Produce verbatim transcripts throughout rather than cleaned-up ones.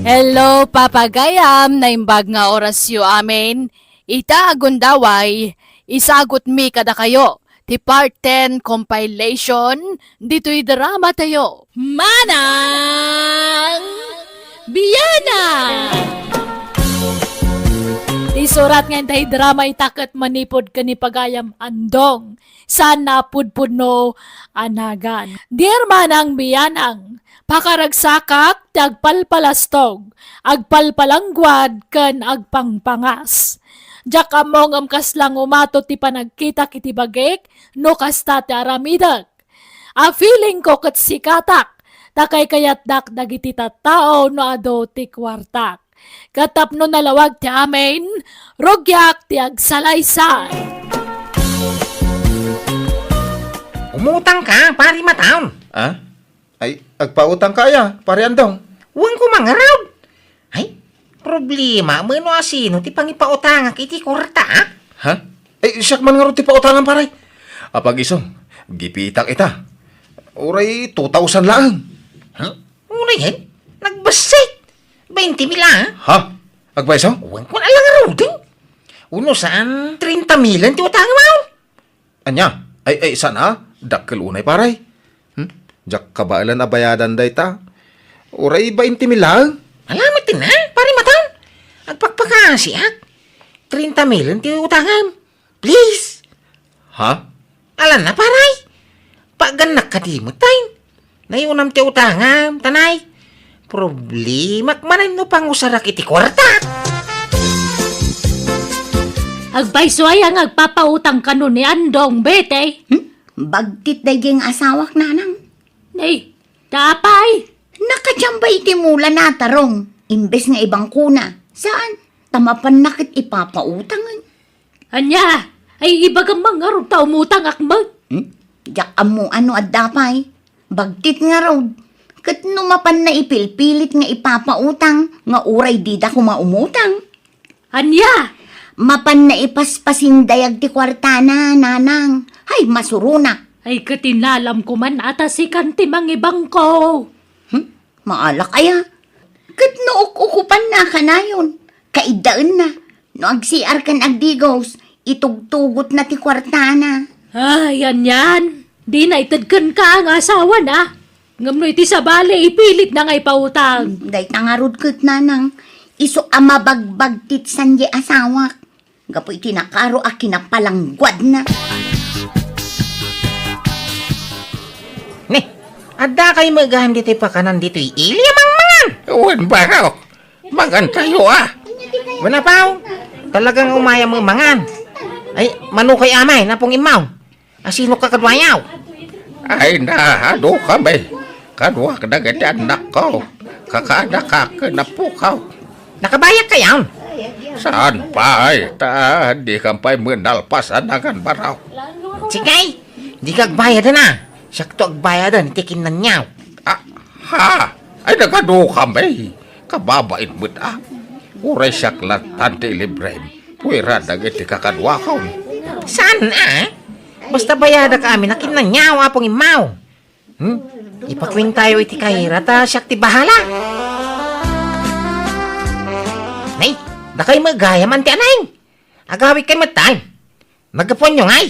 Hello, Papa Gayam! Naimbag nga orasyo amin. Ita a gundaway, isagutmi kadakayo ti Part ten compilation ditoy drama tayo. Manang Bianang! Ti surat nga intay drama ita ket manipud ken ni Pagayam Andong. Saan a pudpudno a nagan. Dear Manang Bianang, pakaragsakak ti agpalpalastog, agpalpalangguad, ken agpangpangas. Diak ammo ngem kasla ngumato ti panagkitak iti bagik no kasta ti aramidek. A feeling ko ket sikatak, ta kaykayatdak dagiti tattao no adu ti kuartak. Ket tapno nalawag ti amin, rugiak ti agsalaysay. Umutang ka, Pari Mataon. Ah? Ay, agpautang ka aya, Pari Andong? Wen ko mangarud. Ay, problema, mano a sino ti pangipautangak iti kuarta, ah? Ha? Ay, siak man ngarud ti pautangan, pare. Apag-isu, gipitak ita. Uray two thousand laeng. Ha? Unayen, nagbassit. Bainte mil, ah. Ha? Agpayso? Wen ko na lang ngaruden. Uno saan, treinta milen ti utangem, ah. Ania? Ay, ay, saan a? Dakkel unay, pare. Hmm? Diak kabaelan a bayadan dayta. Uray bainte mil laeng. Ala met, ha, Pare Mataon. Agpakpakasiak. Treinta milen ti utangem. Please. Ha? Ala na, pare. Paagannak kadi met, tay. Nayunam ti utangam, tanay. Problemak manen no pangusarak iti kuarta. Agpayso aya nga agpapautang kano ni Andong, Betty? Hmm? Bagtit daydi nga asawak, nanang. Nay, ta apay? Nakadiam bay iti mula na, tarong. Imbes nga ibangkona. Saan? Ta mapanna ket ipapautangen. Ania? Ay, ibagam man ngarud ta umutangak met. Hmm? Diak ammo no adda pay. Bagtit ngarud. Ket no mapanna ipilpilit nga ipapautang nga uray dida koma umutang. Ania? Mapanna ipaspasindayag ti kuartana, nanang. Hay, masuronak. Ay, ket inalamko man a ta sikan ti mangibangko. Hmm? Maalak aya? Ket no uk-ukupanna kanayon, kaiddaenna. No agsiar ken agdigos, itugtugotna ti kuartana. Ay, anian. Dina ited kenka nga asawana. Ngem no iti sabali, ipilitna nga ipautang. Dayta ngarud ket, nanang, isu a mabagbagtit saan diay asawak. Gapu iti nakaro a kinapalangguadna. Ne, adda kay met gayam ditoy pakanan ditoy ili a mangmangan? Wen, baro. Mangan tayo, ah. Wen, apaw. Talagang umayam met mangan. Ay, mano kay amay, Apong Immaw? Asino kakaduayaw? Ay, naadu kami. Kaduak dagiti annakko. Kakaanakak ken apokaw. Nakabayag kayon? Saan pay, ta di kan pay met nalpas a nangan, baro. Sige, dika agbayaden a. Siakto agbayaden iti kinnaniaw. Ah, ha? Ay, nagadu kami. Kababain met a. Uray siak lattan ti ilibrem. Puera dagiti kakaduakon. Saan a? Basta bayadak amin a kinnaniaw, Apong Immaw. Hmm? Ipakuentayo iti kayra ta siak ti bahala. Nay, dakay met gayam, Anti Aneng. Agawid kay met tay. Naggapuanyo ngay?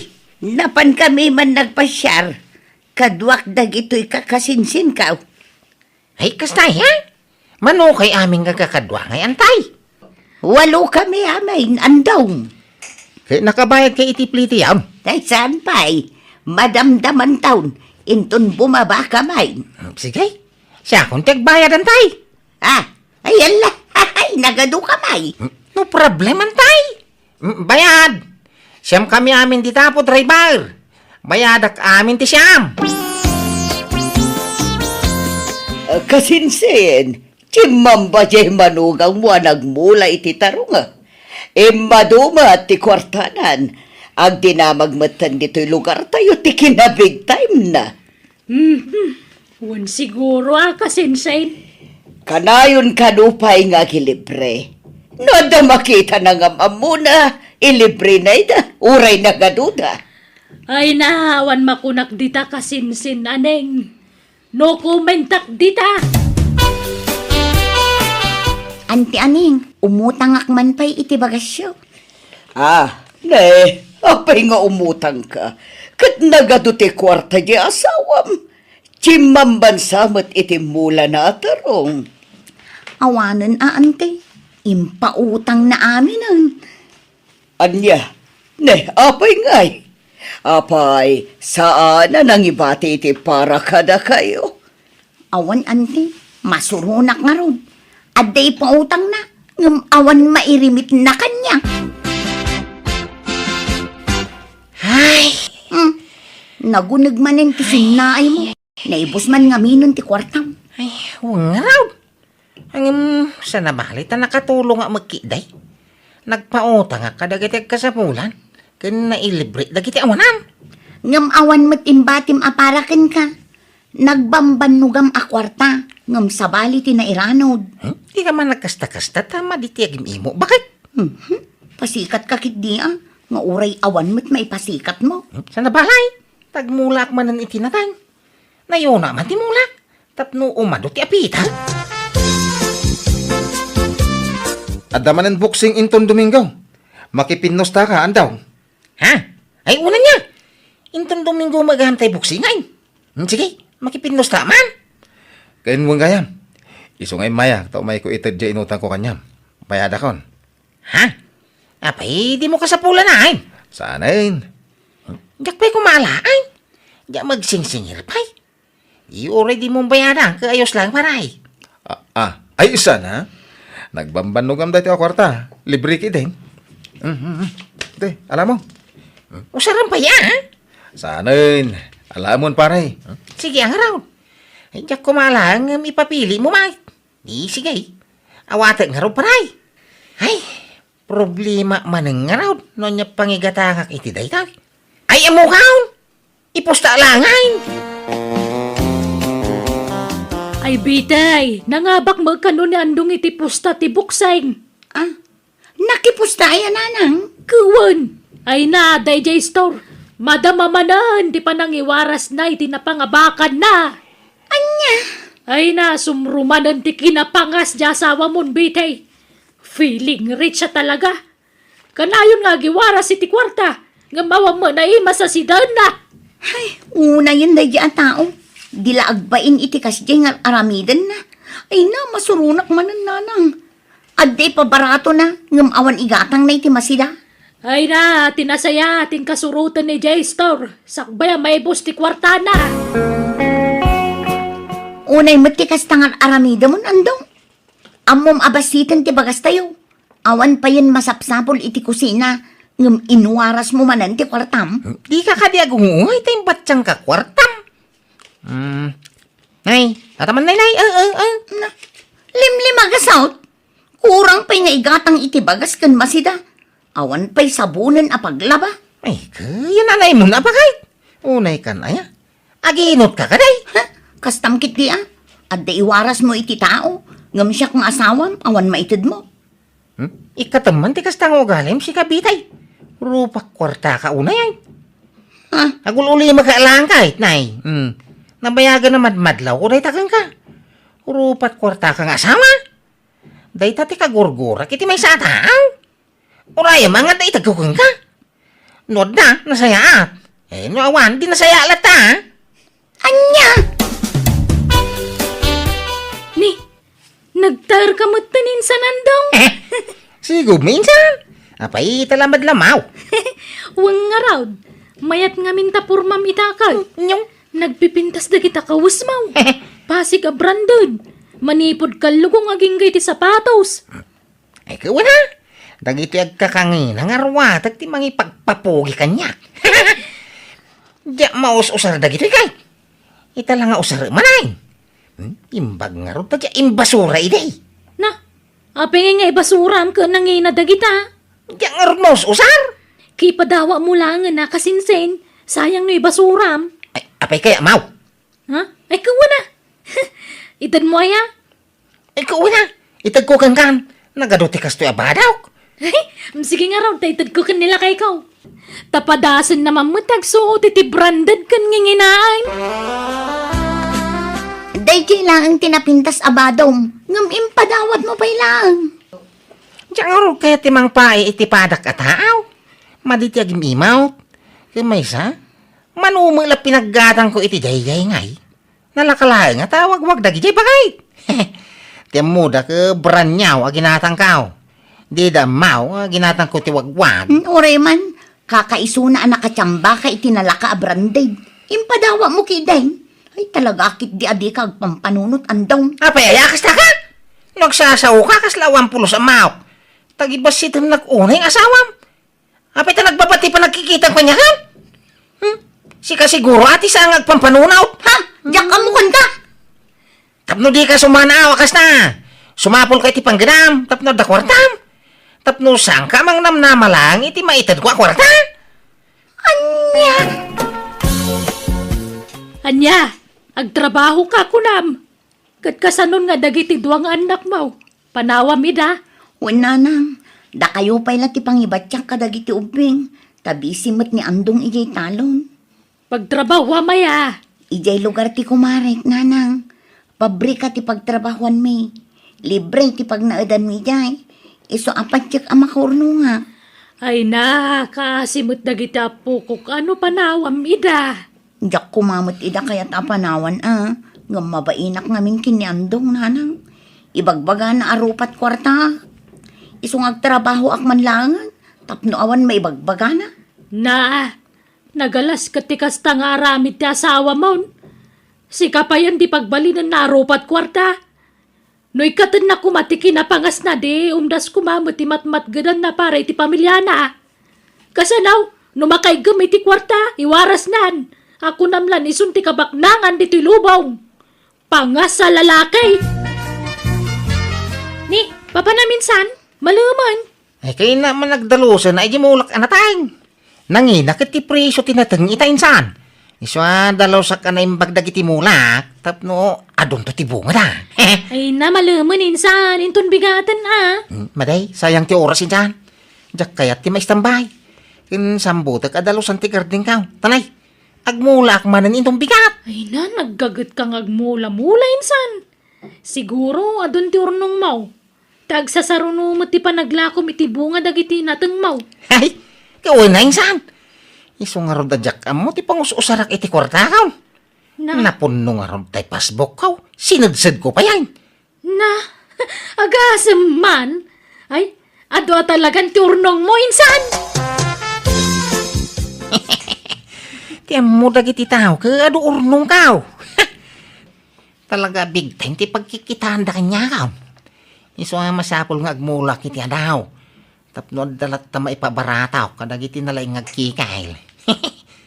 Napan kami man nagpasiar. Kaduak dagitoy kakasinsinkaw. Ay, kasta, ha? Mano kay amin nga kakadua ngay, Antay? Walo kami amin, Andong. Ket nakabayad kay iti plitiam? Ay, saan pay? Madamdaman taon, inton bumaba ka may. Sige, siakon ti agbayad, Antay. Ah, ay, ala, ay, nagadu ka may. No problem, Antay. Mm, bayad. Siam kami amin dita apo driver. Bayadak amin ti siam. Ah, kasinsin, timmamba diay manugangmo a nagmula iti tarunga. Immadumat ti kuartanan. Agdinamag metten ditoy lugartayo ti kinabig time na. Mhm. Wen siguro a kasinsin. Kanayon kano pay nga agilibre. No adda makita na ngam-ammona, ilibre na ida, uray nagaduda. Ay na, awan makunak dita kasinsin, Aneng. No commentak dita. Anti Aning, umutangak man pay iti bagasyo. Ah, ne, apay nga umutangka? Ket nagadu ti kuarta di asawam. Chimmambansa met iti mulana a tarong. Awanen a, anti. Impautangna aminen. Ania? Ne, apay ngay? Apay, saan a nangibati iti para kadakayo? Awan, anti. Masuronak ngarud. Adda ipautangna, ngem awan mairimitna kaniak. Ay! Hmm. Naguneg manen ti sinnaaymo. Naibus man ngaminen ti kuartam. Ay, wen ngarud. Ngem, saan a bale ta nakatulongak met ketdi. Nagpautangak kadagiti agkasapulan, ken nailibre dagiti awanan. Ngem awan met imbatim a para kenka. Nagbambannogam a kuarta, ngem sabali ti nairanod. Hmm? Dika man nagkasta-kasta ta madi ti agim-imo. Bakit? Mhm. Pasikatka ketdi a, nga uray awan met maipasikatmo. Hmm? Saan a bale, ta agmulaak manen iti nateng. Nayona man ti mulak, tapno umadu ti apita. Adda manen boxing inton Domingo. Makipinnostaka, andaw? Ha? Ay, una niya. Inton Domingo met gayam ti boxing, ay. Hmm, sige, makipinnosta man. Ken wen gayam. Isu nga immayak, ta umayko ited diay inutangko kaniam. Bayadakon. Ha? Apay, dimo kasapulan, ay? Saanen? Diak pay kumala, ay? Diak magsingsingir pay. Di uray dimo bayadan, ket ayos lang, pare. Ah, ah, ay, saan a? Nagbambannogam daytoy a kuarta. Libre ketdin. Mm, mm, mm. Te, alammo. Usarem pay, a? Saanen? Alamon, pare. Sige, ngarud. Ay, diak kumala ngem ipapilimo met. Di, sige. Awatek ngarud, pare. Ay, problema manen ngarud no ania pangigatangak iti daytoy. Ay, ammok, ipusta laeng. Ay, Bitay, nangabak met kano ni Andong iti pusta ti boxing. Ah, nakipusta aya, nanang? Ket wen. Ay na, daydiay store. Madama manen ti panangiwarasna iti napangabakanna. Ania? Ay na, sumrumanen ti kinapangas diay asawamon, Bitay. Feeling rich a talaga. Kanayon nga agiwaras iti kuarta, ngem awan met naimas a sidaenna. Ay, unayen daydiay a tao. Di la agbain iti kasdiay nga ar-aramidenna. Ay na, masuronak manen, nanang. Adda ipabaratona, ngem awan igatangna iti masida. Ay na, ti nasaya, ti inkasuroten ni Jay Store. Sakbay a maibus ti kuartana. Unay met ti kasta nga ar-aramidemon, Andong. Ammom a basiten ti bagastayo. Awan payen masapsapul iti kusina, ngem inwarasmo manen ti kuartam. Dika kadi agunguay ta imbatangka kuartam. Hmm. Nay, tataman, nay, nay. Eh, eh, eh. Na, limlimag a saot. Kurang pay nga igatang iti bagas ken masida. Awan pay sabonen a paglaba. Ay, kaya nanay mo na, bakit? Unay kan aya. Agiinot ka, kaday? Ha? Kastam ketdi a. Adda iwarasmo iti tao. Ngem siak nga asawam, awan maitedmo. Hmm? Ikkatem man ti kasta nga ugalim, sika, Bitay. Rupak kuarta ka unay, ay. Ha? Agul-ulimaka lang, kahit, nay. Hmm. Nabayagan a madmadlaw ko dayta kenka. Rupak kuarta ka nga asawa. Dayta ti kagurgurak iti maysa a tao. Urayem a nga adda itedko kenka. No adda, nasayaat. Eh, no awan, di nasayaat latta, a? Ania? Ni, nagtaer ka met ten insan, Andong? Eh, sigud mo insan. Apay, ita lamadlamaw. Wen ngarud, mayat ngamin ta purmam ita, kay. Nyong? Nagpipintas dagita kawesmaw. Pasig a branded. Manipud kallukong agingga iti sapatos. Ay, kuana, dagiti agkakangina nga ruatek ti mangipagpapugi kaniak. Diak maus-usar dagitoy, kay. Ita la nga usar manay. Hmm? Imbag ngarud ta diak imbasura idi. Na, apay nga ibasuram ken nangina dagita? Diak ngarud maus-usar. Kipadawatmo laengen a kasinsin, sayang no ibasuram. Ay, apay kaya, maw? Ha? Ay, kuana. Itedmo aya? Ikaw na, itedko kenkan. Nagadu ti kastoy a badawk. Sige ngarud, ta itedko ken ni lakayko. Ta padasenna man met ti agsuot iti branded ken nginginaan. Daydiay laeng ti napintas a badom, ngem impadawatmo pay laeng. Diak ngarud kayat ti mangpaay iti padak a taaw. Madi ti agim-imawt. Ket maysa, mano met la pinaggatangko iti daydiay ngay. Nalaka laeng a tawagwag dagidiay bagay. Ti ammoda ket branyaw a ginatangko. Dida ammo a ginatangko ti wagwag. Hmm, uray man, kakaisuna a nakatiambaka iti nalaka a branded. Impadawatmo ketdin. Ay, talaga ketdi a dika agpampanunot, Andong. Apay aya kasta ka? No agsasaoka, kasla awan pulos a maok. Tagibassit unay nga asawam. Apay ta nagbabati panagkikitam kaniak? Hmm? Sika siguro, ati, saan nga agpampanunot? Ha? Diak ammo kanta? Tapno dika sumanaaw a kasta, sumapulka iti panggenam tapno adda kuartam. Tapno saanka a mangnamnama laeng iti maitedko a kuarta. Ania? Ania? Agtrabahoka, kunam? Ket kasanon nga dagiti dua nga annakmo? Panawam ida? Wen, nanang, dakayo pay la ti pangibatiak kadagiti ubbing, ta busy met ni Andong idiay talon. Pagtrabahoam aya? Idiay lugar ti kumarek, nanang. Pabrika ti pagtrabahoanmi. Libre ti pagnaedanmi idiay. Isu a patiek a makaurnongak. Ay na, kaasi met dagiti appokok. Ano panawam ida? Diak koma met ida kayat a panawan a, ngem mabainak ngamin ken ni Andong, nanang. Ibagbagana a rupat kuarta. Isu nga agtrabahoak man laengen, tapno awan maibagbagana. Na, nagalas ket ti kasta nga aramid ti asawamon. Sika payen ti pagbalinenna a rupat kuarta. No ikkatenna koma ti kinapangasna, di umdas koma met ti matmatgedanna para iti pamiliana. Kasano, no makaiggem iti kuarta, iwarasnan. A kunam lan isun ti kabaknangan ditoy lubong. Pangas a lalaki! Ni, papanam insan, malemen. Ay, kayatna man agdalusen, ay, di mulak a nateng. Nangina ket ti presyo ti nateng ita insan. Isu a dalusak a naimbag dagiti mulak, tapno adunto ti bungada. Ay na, malemen insan, inton bigaten a. Hmm, maday, sayang ti oras insan. Diak kayat ti maistambay. Ken sambutek a dalusan ti gardenko. Tanay, agmulaak manen inton bigat. Ay na, naggagetka nga agmula-mula insan. Siguro, adun ti urnongmo. Ta agsasaruno met ti panaglakom iti bunga dagiti natengmo. Ay, kawen na insan. Isu ngarud a diak ammo ti pangus-usarak iti kuartako. Na. Napunno ngarud tay passbookko. Sinedsedko payen. Na, agasem man. Ay, adu a talagan ti urnongmo, insan. Ti ammo dagiti tao, ket adu urnongko. Talaga, big time ti pagkikitaanda kaniak. Isu a masapul nga agmulak iti adaw. Tapno adda latta maipabaratak kadagiti nalaing nga agkikil.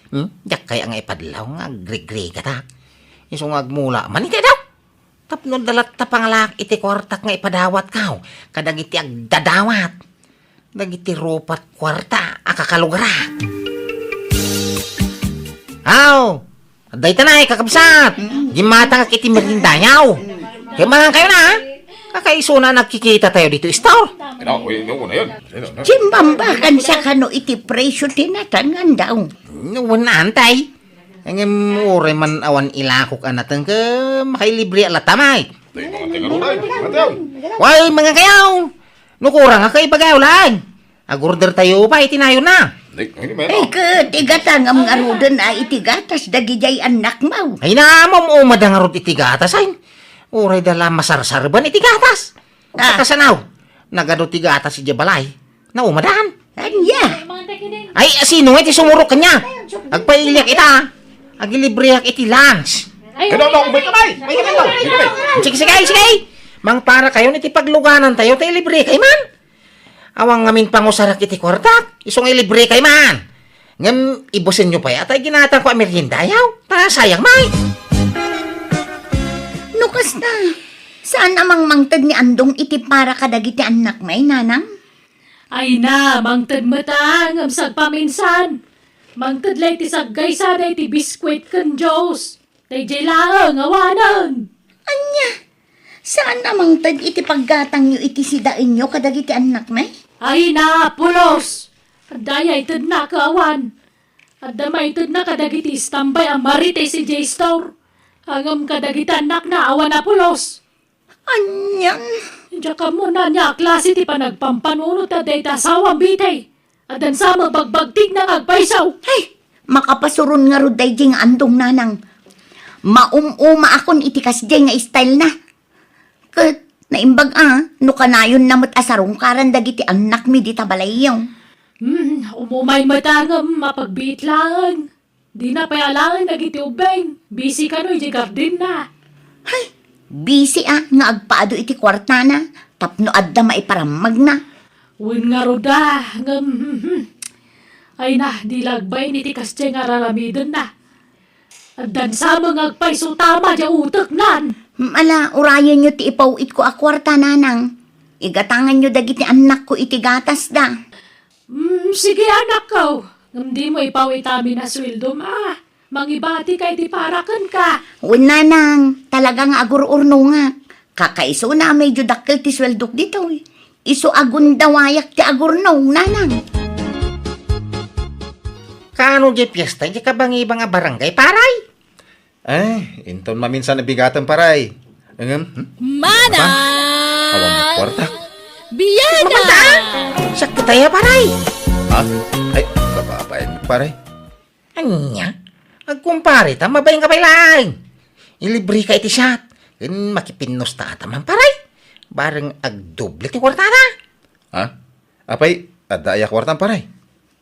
Hmm? Diak kayat nga ipadlaw nga agrigrigatak. Isu nga agmula man iti adaw. Tapno adda latta pangalak iti kuartak nga ipadawatko kadagiti agdadawat. Dagiti rupat kuarta a kakalugarak. Aw! Dayta nay, kakabsat! Mm. Gimmatangak iti meriendayo. Kaya mangan kayo na, ha? Kakaisuna nagkikita tayo dito, istor. Ano, uy, ano, ano yun? Ano, ano? Simbambakan sa kano iti presyo ti nateng nga adaw. No, wen, antay. Ngem uray man awan ilakok a nateng ket makailibre a latta, Mike. Tay, mga tingaruray, mga tayo. Way, mga kayaw! No kurang a kaibagaw laeng. Agorder tayo pa iti nayon na. Ay, ay, may Ay, ket igata ngem ngaruden a iti gatas dagidiay annakmo. Ay, naamam umada ngarud iti gatas, ay. Uray da la masarsarban iti gatas. Ah. Kasanaw, nagadu ti gatas iti balay. Naumadan. Ania? Ay, sino nga iti sumurok kanya? Agpailiak ita. Agilibreak iti lunch. Ay, Ay, no, no, umay ka, bay. Umay ka, bay. Sige, sige, sige. Mangpara kayo iti pagluganan tayo, tayo libre kay man. Awan ngamin pangusarak iti kuartak, isu nga ilibre kay man. Ngem ibusen nyo pay, atay ginatang ko a merienda, ayaw. Ta sayang, may. No kasta, saan a mangmangted ni Andong iti para kadagiti annak, may, nanang? Ay na, mangted met a, ngem sagpaminsan. Mangted la iti saggaysada iti biskuit ken juice. Daydiay laeng awanen. Ania? Saan a mangted iti paggatangyo iti sidaenyo kadagiti annakmi? Ay na, pulos! Adda aya itedna ket awan. Adda maitedna kadagiti istambay a Marites idiay store. Ngem kadagiti annakna awan a pulos. Anian? Diak ammo no ania a klase ti panagpampanunot dayta asawam, Betty. Addan sa mabagbagtigna nga agpayso. Ay, makapasuron ngarud daydiay nga andong, nanang. Maum-umaakon iti kasdiay nga style na. Ket naimbag a, no kanayonna met a sarungkaran dagiti annakmi dita balayyo. Hmm, umumay met a ngem mapagbiit laeng. Dina pay alaen dagiti ubbing. Busy kano iti gardenna. Hay, busy a nga agpaadu iti kuartana tapno adda maiparammagna. Wen ngarud a, ngem, hmm, hmm. Ay na, di lagbain iti kasdiay nga raramidenna. Addan sa met nga agpayso tama diay uteknan. Hmm, ala, urayenyo ti ipaw-itko a kuarta, nanang. Igatanganyo dagiti annakko iti gatasda. Hmm, sige, anakko. Ngem dimo ipaw-it amin a sueldom a. Mangibatika iti para kenka. Wen, nanang, talaga nga agur-urnongak. Kakaisuna a medyo dakkel ti sueldok ditoy. Isu a gundawayak ti agurnong, nanang. Kaano diay fiesta diay kabangibang a barangay, paray? Ay, inton maminsan a bigatem, paray. Ngem, hmm? Mana! Awan kwarta. Biana! Siak ti taya, paray. Ha? Ay, kababain, paray. Ania? Agkumpare ta, mabain ka pay laeng. Ilibreka iti shot. Ken makipinnusta ta man, paray. Bareng agdoble ti kuartada. Ha? Apay, adda aya kuartam, paray?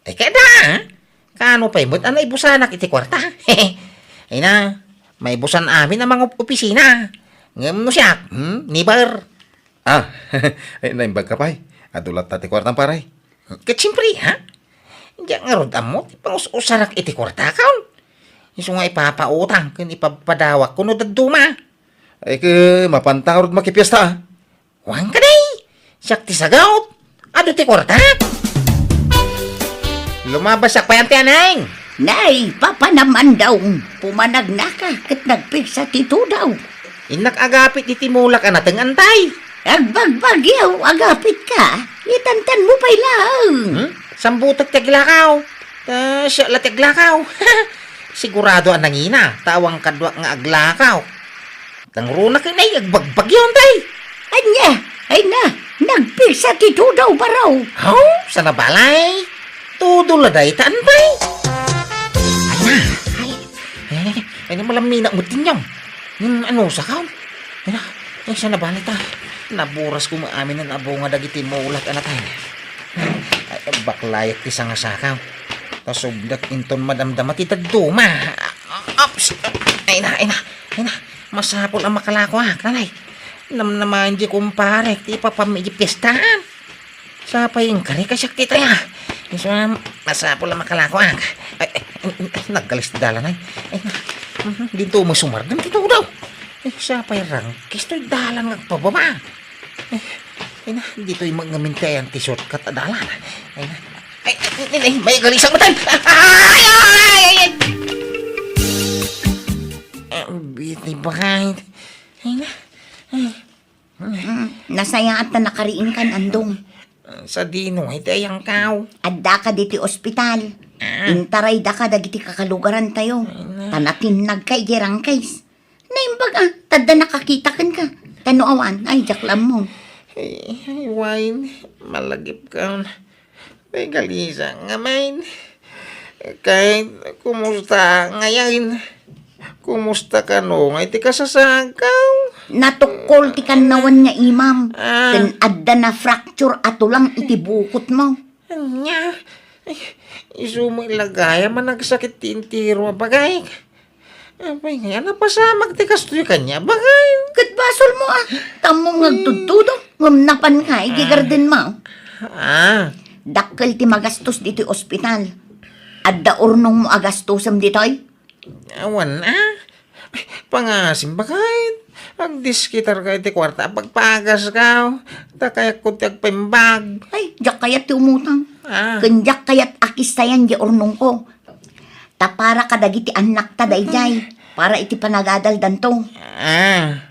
Ay, kada, ah. Kaano pay met a naibusanak iti kuarta? Ay na, maibusan amin a mangopisina. Ngem no siak, hmm, never. Ah, ay, naimbag ka pay. Adu latta ti kuartam, paray. Ket siempre, ha? Diak ngarud ammo ti pangus-usarak iti kuartakaon. Isu nga ipapautang ken ipapadawak kuno dadduma. Ay, ke, mapanta ngarud makipiesta, ah. Wan kadi, siak ti sagaw. Adu ti kuarta. Lumabas siak pay, Auntie Aneng. Nay, papanam andong, pumanagnaka ket nagpigsa ti tudaw. Innak agapit iti mulak a nateng, Antay. Agbagbagyo, agapit ka. Itantan mo pay laeng. Hmm? Sambutek ti aglakaw. Ta, siak la ti aglakaw. Sigurado a nangina, ta awan kaduak nga aglakaw. Nangruna ken ay agbagbagyo, Antay. Ania, ay na, nagpigsa ti tudaw, baro. Haw, sanabalay. Tudo la dayta, Antay. Ay na, ay. Eh, ay na, malamina mo, Tinyong. Hmm, ano, sakaw? Ay na, ay, sanabalay ta. Naburas ko maamin a bunga dagiti mulak, anatay. Ay, baklayak ti sangasakaw. Ta subdak inton madamdama ti dadduma. Ops! Ay na, ay na, ay na. Masapul a makalakoak, nanay. Namnamaen di kumparek ti ipapam iti piestaan. Sapay inkari ka siak ti taya. Isu a masapul a makalakoak. Ay, ay, ay, ay, naggalis ti dalan, ay. Ay, mhm, dinto mo sumardeng ti tudaw. Ay, sapay rangkis toy dalan nga agpababa. Ay, ay na, ditoy ngamin ti ayan ti shortcut a dalan. Ay na. Ay, ay, ay, ay, may galisang matan! Ay, ay, ay, ay, ay! Ah, bitay bakay. Ay na. Ay. Mm, nasayaat ta nakariingkan, Andong. Sadino iti ayangkaw? Addaka diti ospital. Ah. Intaraydaka dagiti kakalugarantayo. Ay na. Ta natinnagka idiay rangkis. Naimbag a, ta adda nakakita kenka. Ta no awan, ay, diak la ammo. Ay, ay, Wine, malagipka. Tay galisa ngamin. Kay, kumusta ngamin? Kumusta kano nga iti kasasagkaw? Natukkol ti kannawan nga imam. Ah. Ken adda na-fracture a tulang iti bukotmo. Ania? Ay, isu met la gayam a nagsakit ti entero a bagayk. Apay nga, napasamak ti kastoy kaniak, bagay. Ket basolmo a, ta ammom nga agtudtudo, ngem napanka iti gardenmo. Ah. Dakkel ti magastos ditoy ospital. Adda urnongmo a gastosem ditoy? Awan a. Ay, pangasim, bagay. Agdiskitarka iti kuarta a pagpagaskaw. Ta kayatko ti agpaimbag. Ay, diak kayat ti umutang. Ah. Ken diak kayat a kistayan diay urnongko. Ta para kadagiti annakta daydiay, para iti panagadaldanto. Ah.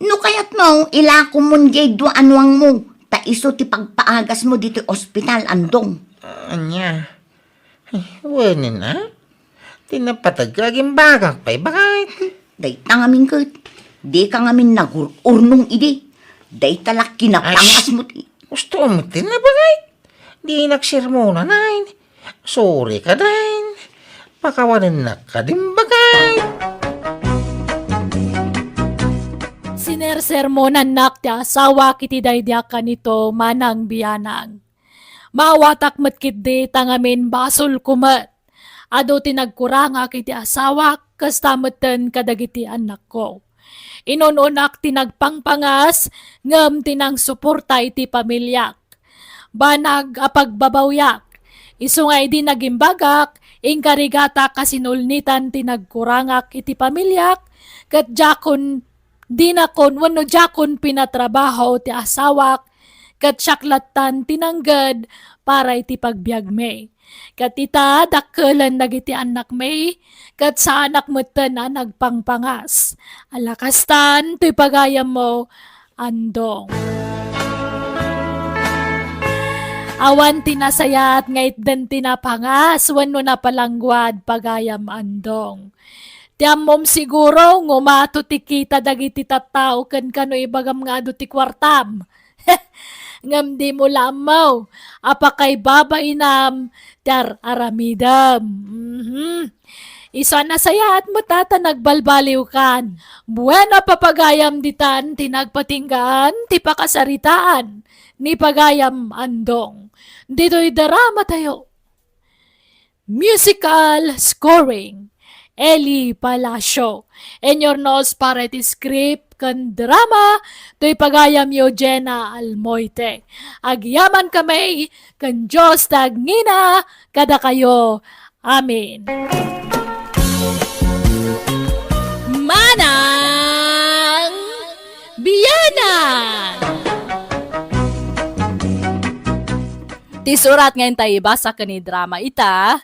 No kayatmo, ilakomon diay dua a nuangmo, ta isu ti pagpaagasmo ditoy ospital, Andong. Ania? Ay, wen a? Ti napateg ka, agimbagak pay, bakit? Dayta ngamin ket, dika ngamin nagur-urnong idi. Dayta la kinapangas met. Gusto met ti nabagay. Dinak sermonanayen. Sorry kadayen. Pakawanennak kadi imbagay. Sinersermonannak ti asawak iti daydiak kanito, manang bianang. Maawatak met ketdi ta ngamin basolko met. Adu ti nagkurangak iti asawak, kasta metten kadagiti annakko. Inun-unak ti nagpangpangas, ngem ti nangsuporta iti pamiliak. Banag a pagbabawiak. Isu nga idi nagimbagak, inkarigatak a sinulnitan ti nagkurangak iti pamiliak, ket diakon dinakon wenno diakon pinatrabaho ti asawak, ket siak lattan ti nangged para iti pagbiagmi. Ket ita, dakkelen dagiti annakmi, ket saanak metten a nagpangpangas. Ala kastan toy pagayammo, Andong. Awan ti nasayaat nga itden ti napangas wenno napalangguad, pagayam Andong. Ti ammom siguro nga umato ti kita dagiti tattao ken kano ibagam nga adu ti kuartam. Ngem dimo la ammo a pakaibabainam ti ar-aramidem. Mhm. Isu a nasayaat met a ta nagbalbaliwkan. Bueno, papagayam ditan ti nagpatinggaan ti pakasaritaan ni pagayam Andong. Ditoy drama tayo. Musical scoring, Eli Palacio. Inurnos para iti script ken drama, toy pagayam Eugenia Almoite. Agyamankami ken Dios ti agngina kadakayo. Amen. Manang Bianang. Ti surat nga intay ibasa ken idrama ita,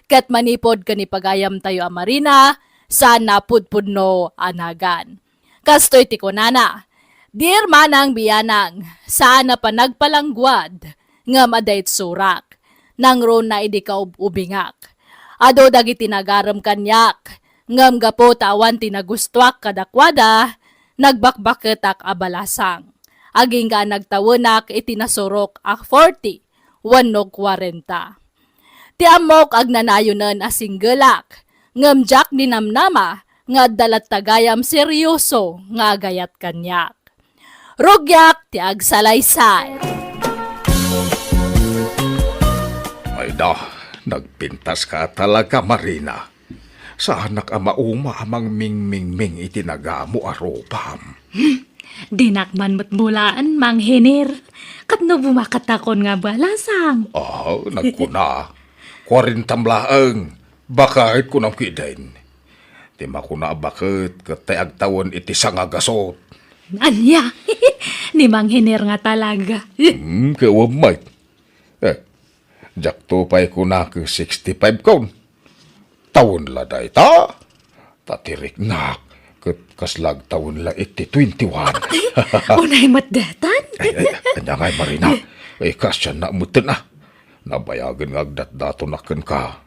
ket manipud ken ni pagayamtayo a Marina, saan a pudpudno a nagan. Kastoy ti kunana, "Dear Manang Bianang, saan a panagpalangguad, ngem adda itsurak. Nangruna idi kaub-ubingak. Adu dagiti nagarem kaniak, ngem gapu ta awan ti nagustuak kadakuada, nagbakbaketak a balasang. Agingga a nagtawenak iti nasurok a forty wenno kwarenta. Ti ammok agnanayonen a singgelak, ngem diak ninamnama nga adda latta gayam serioso nga agayat kaniak. Rugiak ti agsalaysay." Ay da, nagpintaska talaga, Marina. Saanak a mauma a mangmingmingming iti nagamo a rupam. Hmm, dinak man met bulaen, Mang Henir. Ket no bumakattakon nga balasang? Ah, nagkuna, "Kuarentam laeng, baket kunam kiden. Ti makuna a baket ket tay agtawen iti sangagasut." Ania? Ni Mang Henir nga talaga. Hmm, kawam met. Eh, diakto pay kunak sixty-five kon. Tawen la dayta? Ta ti riknak, ket kasla agtawen la iti twenty-one. Unay met daytan? Ay, ay, ania ngay, Marina? Eh, kasianna metten a. Nabayagen nga agdatdatonak kenka.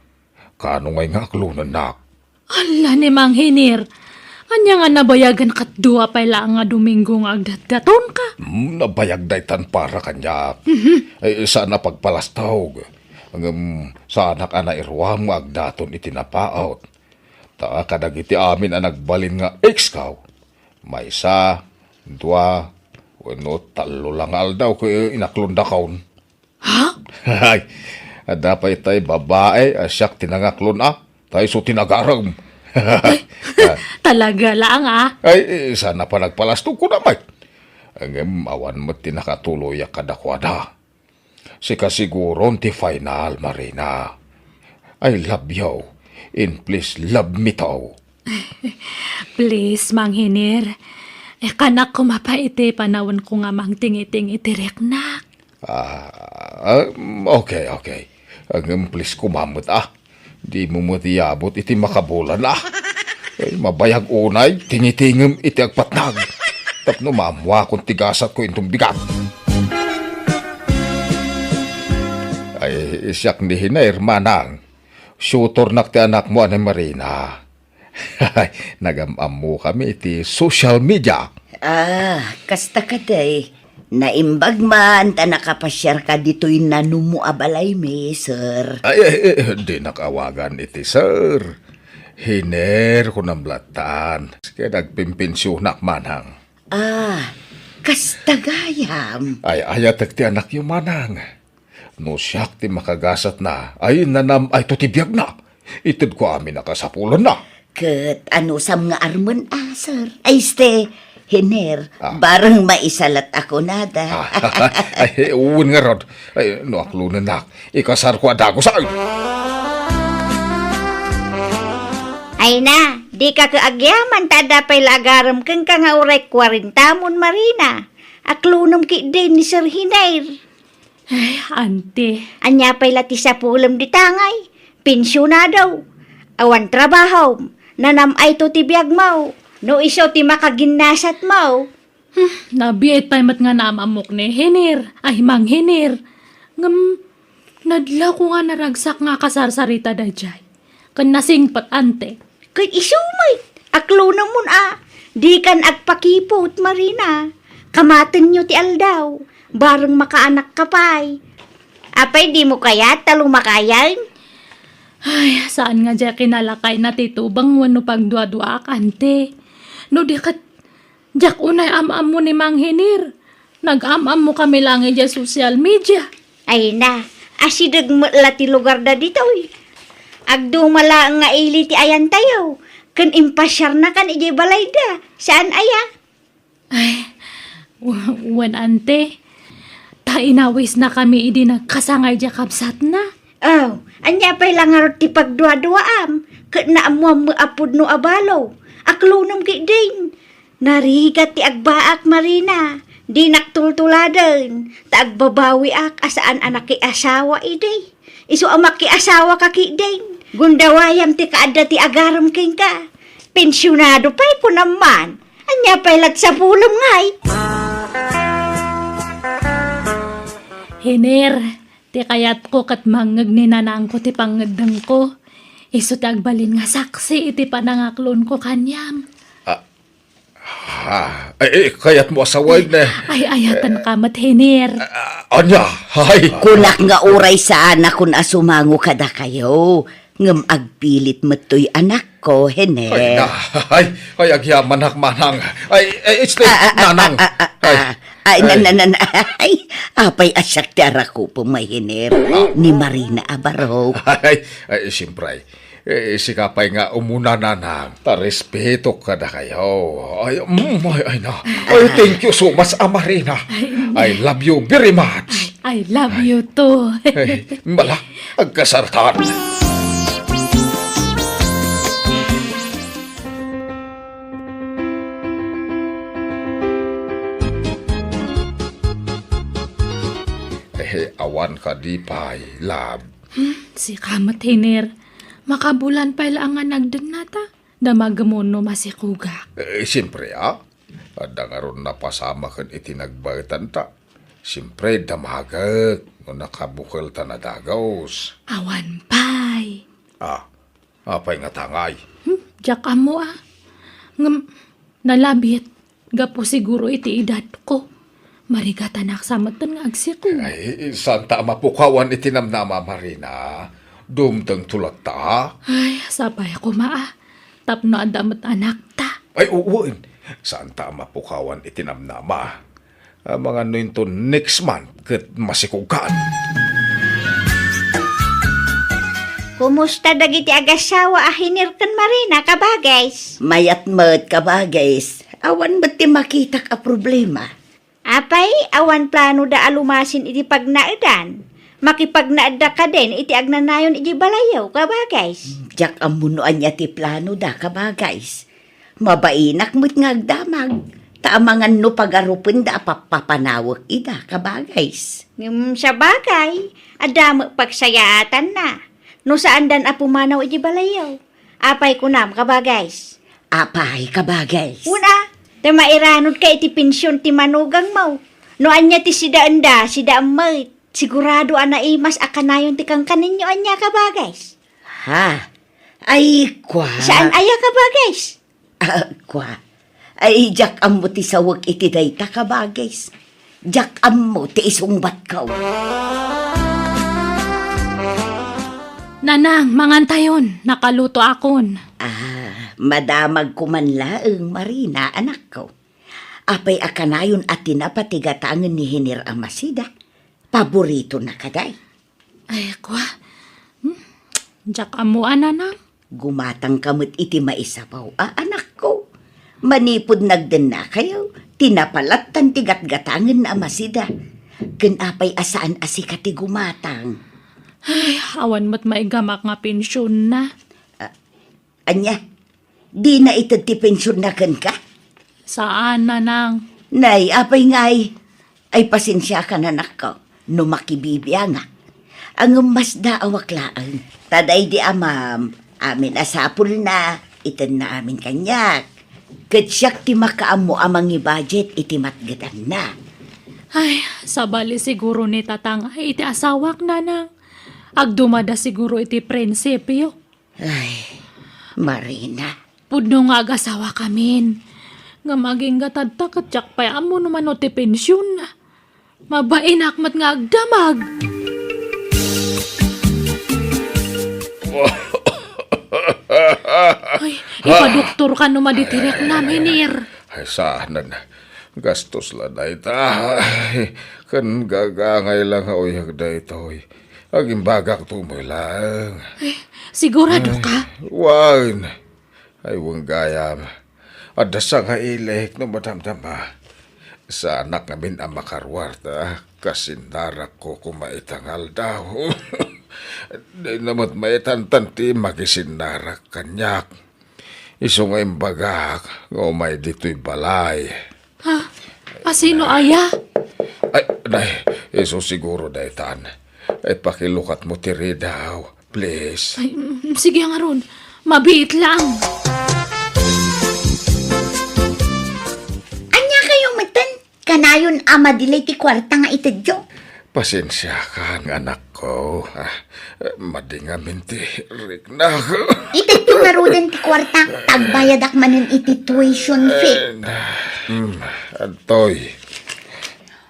Kano ngay nga aklonennak? Alla ni Mang Henir, ania nga nabayagen ket dua pay laeng nga Domingo nga agdatdatonka? Hmm, nabayag daytan para kaniak. Mhm. Eh, saan a pagpalastog. Ngem saanak a nairuam nga agdaton iti napaut. Ta kadagiti amin a nagbalin nga ex-ko, maysa, dua, wenno tallo la nga aldaw ket inaklondakon. Ha? Ay, adda pay tay babae a siak ti nangaklon a, ta isu ti nagarem. Ay, talaga laeng a? Ay, saan a panagpalastog, kunam met. Ngem awan met ti nakatuloyak kadakuada. Sika siguron ti final, Marina. I love you, and please love me too. Please, Mang Henir. Eh, kanak koma pay iti panawenko nga mangtingiting iti riknak. Ah, ah, okay, okay. Ngem please koma met a. Dimo met iyabut iti makabulan a. Eh, mabayag unay, tingitingem iti agpatnag. Tapno maammuakon ti gasatko inton bigat. Ay, siak ni Hiner, manang. Tutornak ti anakmo a ni Marina. Nagam-ammokami iti social media. Ah, kasta kadi. Naimbag man ta nakapasiarka ditoy nanumo a balaymi, sir. Ay, ay, ay, dinak awagan iti sir. Hiner, kunam lattan. Ket agpinpensionak manang. Ah, kasta gayam. Ay, ayatek ti anakyo manang. No siak ti makagasatna, ay nanam-ayto ti biagna. Itedko amin a kasapulanna. Ket anusam nga armen a, sir? Ay, este, Hiner, Ah. bareng maisalat a kunada. Ah, ay, wen ngarud. Ay, no aklonennak, ikasarko a dagus, ay. Ay na, dika ket agyaman ta adda pay la agarem kenka nga uray kuarentamon, Marina. Aklonem ketdin ni Sir Hiner. Ay, ante. Ania pay la ti sapulem dita ngay? Pensionado. Awan trabahom. Nanam-ayto ti biagmo. No isu ti makaginnasatmo. Hmm, nabiit pay met nga naam-ammok ni Hiner. Ay, Mang Hiner. Ngem, nadlawko nga naragsak nga akasarsarita daydiay. Ken nasingpet, ante. Ket isu met, aklonemon a, dikan agpakiput, Marina. Kamatenyo ti aldaw, bareng makaanakka pay. Apay, dimo kayat ta lumakayen? Ay, saan nga diay kinalakayna ti tubeng wenno pagduaduaak, ante. No di ket, diak unay am-ammo ni Mang Hiner. Nag-am-ammokami laeng idiay social media. Ay na, asideg met la ti lugarda ditoy. Agduma laeng nga ili ti ayantayo, ken impasiarnakan idiay balayda. Saan aya? Ay, w-, wen, ante. Ta inawisnakami idi nagkasangay diay kabsatna. Aw, ania pay la ngarud ti pagduaduaam? Ket naammoam met a pudno a balo. Aklonem ketdin. Narigat ti agbaak, Marina. Dinak tultuladen, ta agbabawiak a saan a nakiasawa idi. Isu a makiasawaka ketdin. Gundawayam ti kaadda ti agarem kenka. Pensionado pay, kunam man. Ania pay la ti sapulem ngay? Hiner, ti kayatko ket mangngeg ni nanangko ti pangngeddengko. Isu ti agbalin nga saksi iti panangaklonko kaniam. Ah, ah, ay, ay, kayatmo a sawen, eh. Ay, ayatenka met, Hiner. Ah, ania? Ay. Kunak nga uray saanakon a sumango kadakayo, ngem agpilit met toy anakko, Hiner. Ay, na, ay, ay, agyamanak manang. Ay, ay, este, Ah, ah, ah, nanang. ah, ah, ah, Ay. ah. Ay, na, Ay. na, na, na, ay, apay a siak ti arakupem, Hiner. Ah. Ni Marina a barok. Ay, ay, siyempre. Eh, sika pay nga umuna, nanang. Ta respetok kadakayo. Ay, mm, ay, ay na. Ay, thank you so much, a Marina. Ay, I love you very much. I love you too. Ay, bala, agkasartan. Eh, awan kadi pay, love. Hmm, sika met, Hiner. Makabulan pay la nga nagdengna ta. Damagem no masikogak. Eh, siyempre, a. Adda ngarud napasamaken iti nagbaetanta. Siyempre, damagek no nakabukelta a dagus. Awan pay. Ah, apay nga tangay? Hmm, diak ammo, a. Ngem, nalabit. Gapu siguro iti edadko. Marigatanak sa metten nga agsiko. Ay, saanta a mapukawan iti namnama, Marina. Dumtengto latta. Ay, sapay koma, a. Tapno adda met anakta. Ay, wen. Saanta a mapukawan iti namnama. Amangan no inton next month ket masikogkan. Kumusta dagiti agassawa a Hiner ken Marina, kabagays? Mayat met, kabagays. Awan met ti makitak a problema. Apay, awan planoda a lumasin iti pagnaedan? Makipagnaedda kadin iti agnanayon iti balayyo, kabagays? Diak ammo no ania ti planoda, kabagays. Mabainak met nga agdamag, ta amangan no pagarupenda a pappapanawek ida, kabagays. Ngem sabagay, adda met pagsayaatanna no saandan a pumanaw iti balayyo. Apay kunam, kabagays? Apay, kabagays? Una, ta mairanodka iti pension ti manugangmo. No ania ti sidaenda, sidaem met. Sigurado a naimas a kanayon ti kankanenyo ania, kabagays? Ha? Ay, kua. Saan aya, kabagis? Ah, kua. Ay, diak ammo ti sawek iti dayta, kabagis. Diak ammo ti isungbatko. Nanang, mangantayon, nakalutoakon. Ah, madamagko man laeng, Marina, anakko. Apay a kanayon a tinapa ti gatangen ni Hiner a Masida? Paboritona kadi? Ay, kua. Hmm? Diak ammo a, Nanang. Gumatangka met iti maisabaw a, anakko. Manipud nagdennakayo, tinapa lattan ti gatgatangen a Masida. Ken apay a saan a sika ti gumatang? Ay, awan met maigamak nga pensionna. Ah, ania? Dina ited ti pensionna kenka? Saan, Nanang. Nay, apay ngay? Ay, pasensiakan, anakko, no makibibiangak. Ngem masdaawak laeng. Ta daydi amam, amin a sapulna, itenna amin kaniak. Ket siak ti makaammo a mangibajet iti matgetanna. Ay, sabali siguro ni Tatang iti asawak, Nanang. Agdumada siguro iti prinsipio. Ay, Marina. Pudno nga agasawakamin. Ngem agingga tatta ket diak pay ammo no mano ti pensionna. Mabainak met nga agdamag. Ay, ipadoktorka no madi ti riknam, Hiner. Ay, saanen. Gastos la dayta. Ay, ken gagangay la nga uyag daytoy. Agimbagakto met laeng. Ay, sigurado ka? Ay, wen. Ay, wen gayam. Adda sangailik no madamdama. Saanak ngamin a makaruar ta kasinnarakko koma ita nga aldaw. Dina met maitantan ti makisinnarak kaniak. Isu nga imbagak nga umay ditoy balay. Ha? Asino aya? Ay, nay, isu siguro daytan. Ay, pakilukatmo ti ridaw, please. Ay, mm, sige ngarud. Mabiit lang. Ania kayo metten? Kanayon a madilay ti kuarta nga itedyo? Pasensiakan, anakko. Ah, madi ngamin ti riknak. Itedyo ngaruden ti kuarta, ta agbayadak manen iti tuition fee. Eh, na-, hmm, adtoy.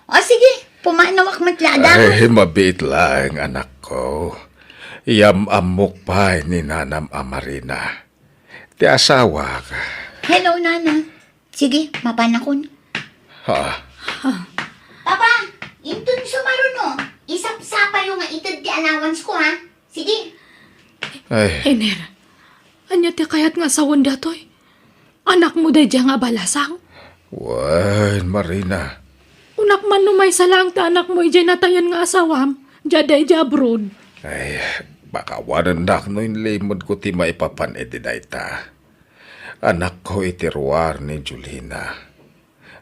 O sige, pumanawak met la, ada. Ay, mabiit laeng, anakko. Yam-ammok pay ni nanam a Marina. Ti asawak. Hello, Nana. Sige, mapanakon. Ha? Papa, inton sumaruno, isapsapayo nga ited ti allowance ko, ha? Sige. Ay. Hiner, ania ti kayat nga sawen datoy? Anakmo daydiay nga abalasang? Wen, Marina. Kunak man no maysa laeng ti anakmo idiay natayen nga asawam, diay daydiay abroad. Ay, pakawanennak no inlimedko ti maipapan iti dayta. Anakko iti ruar ni Julina.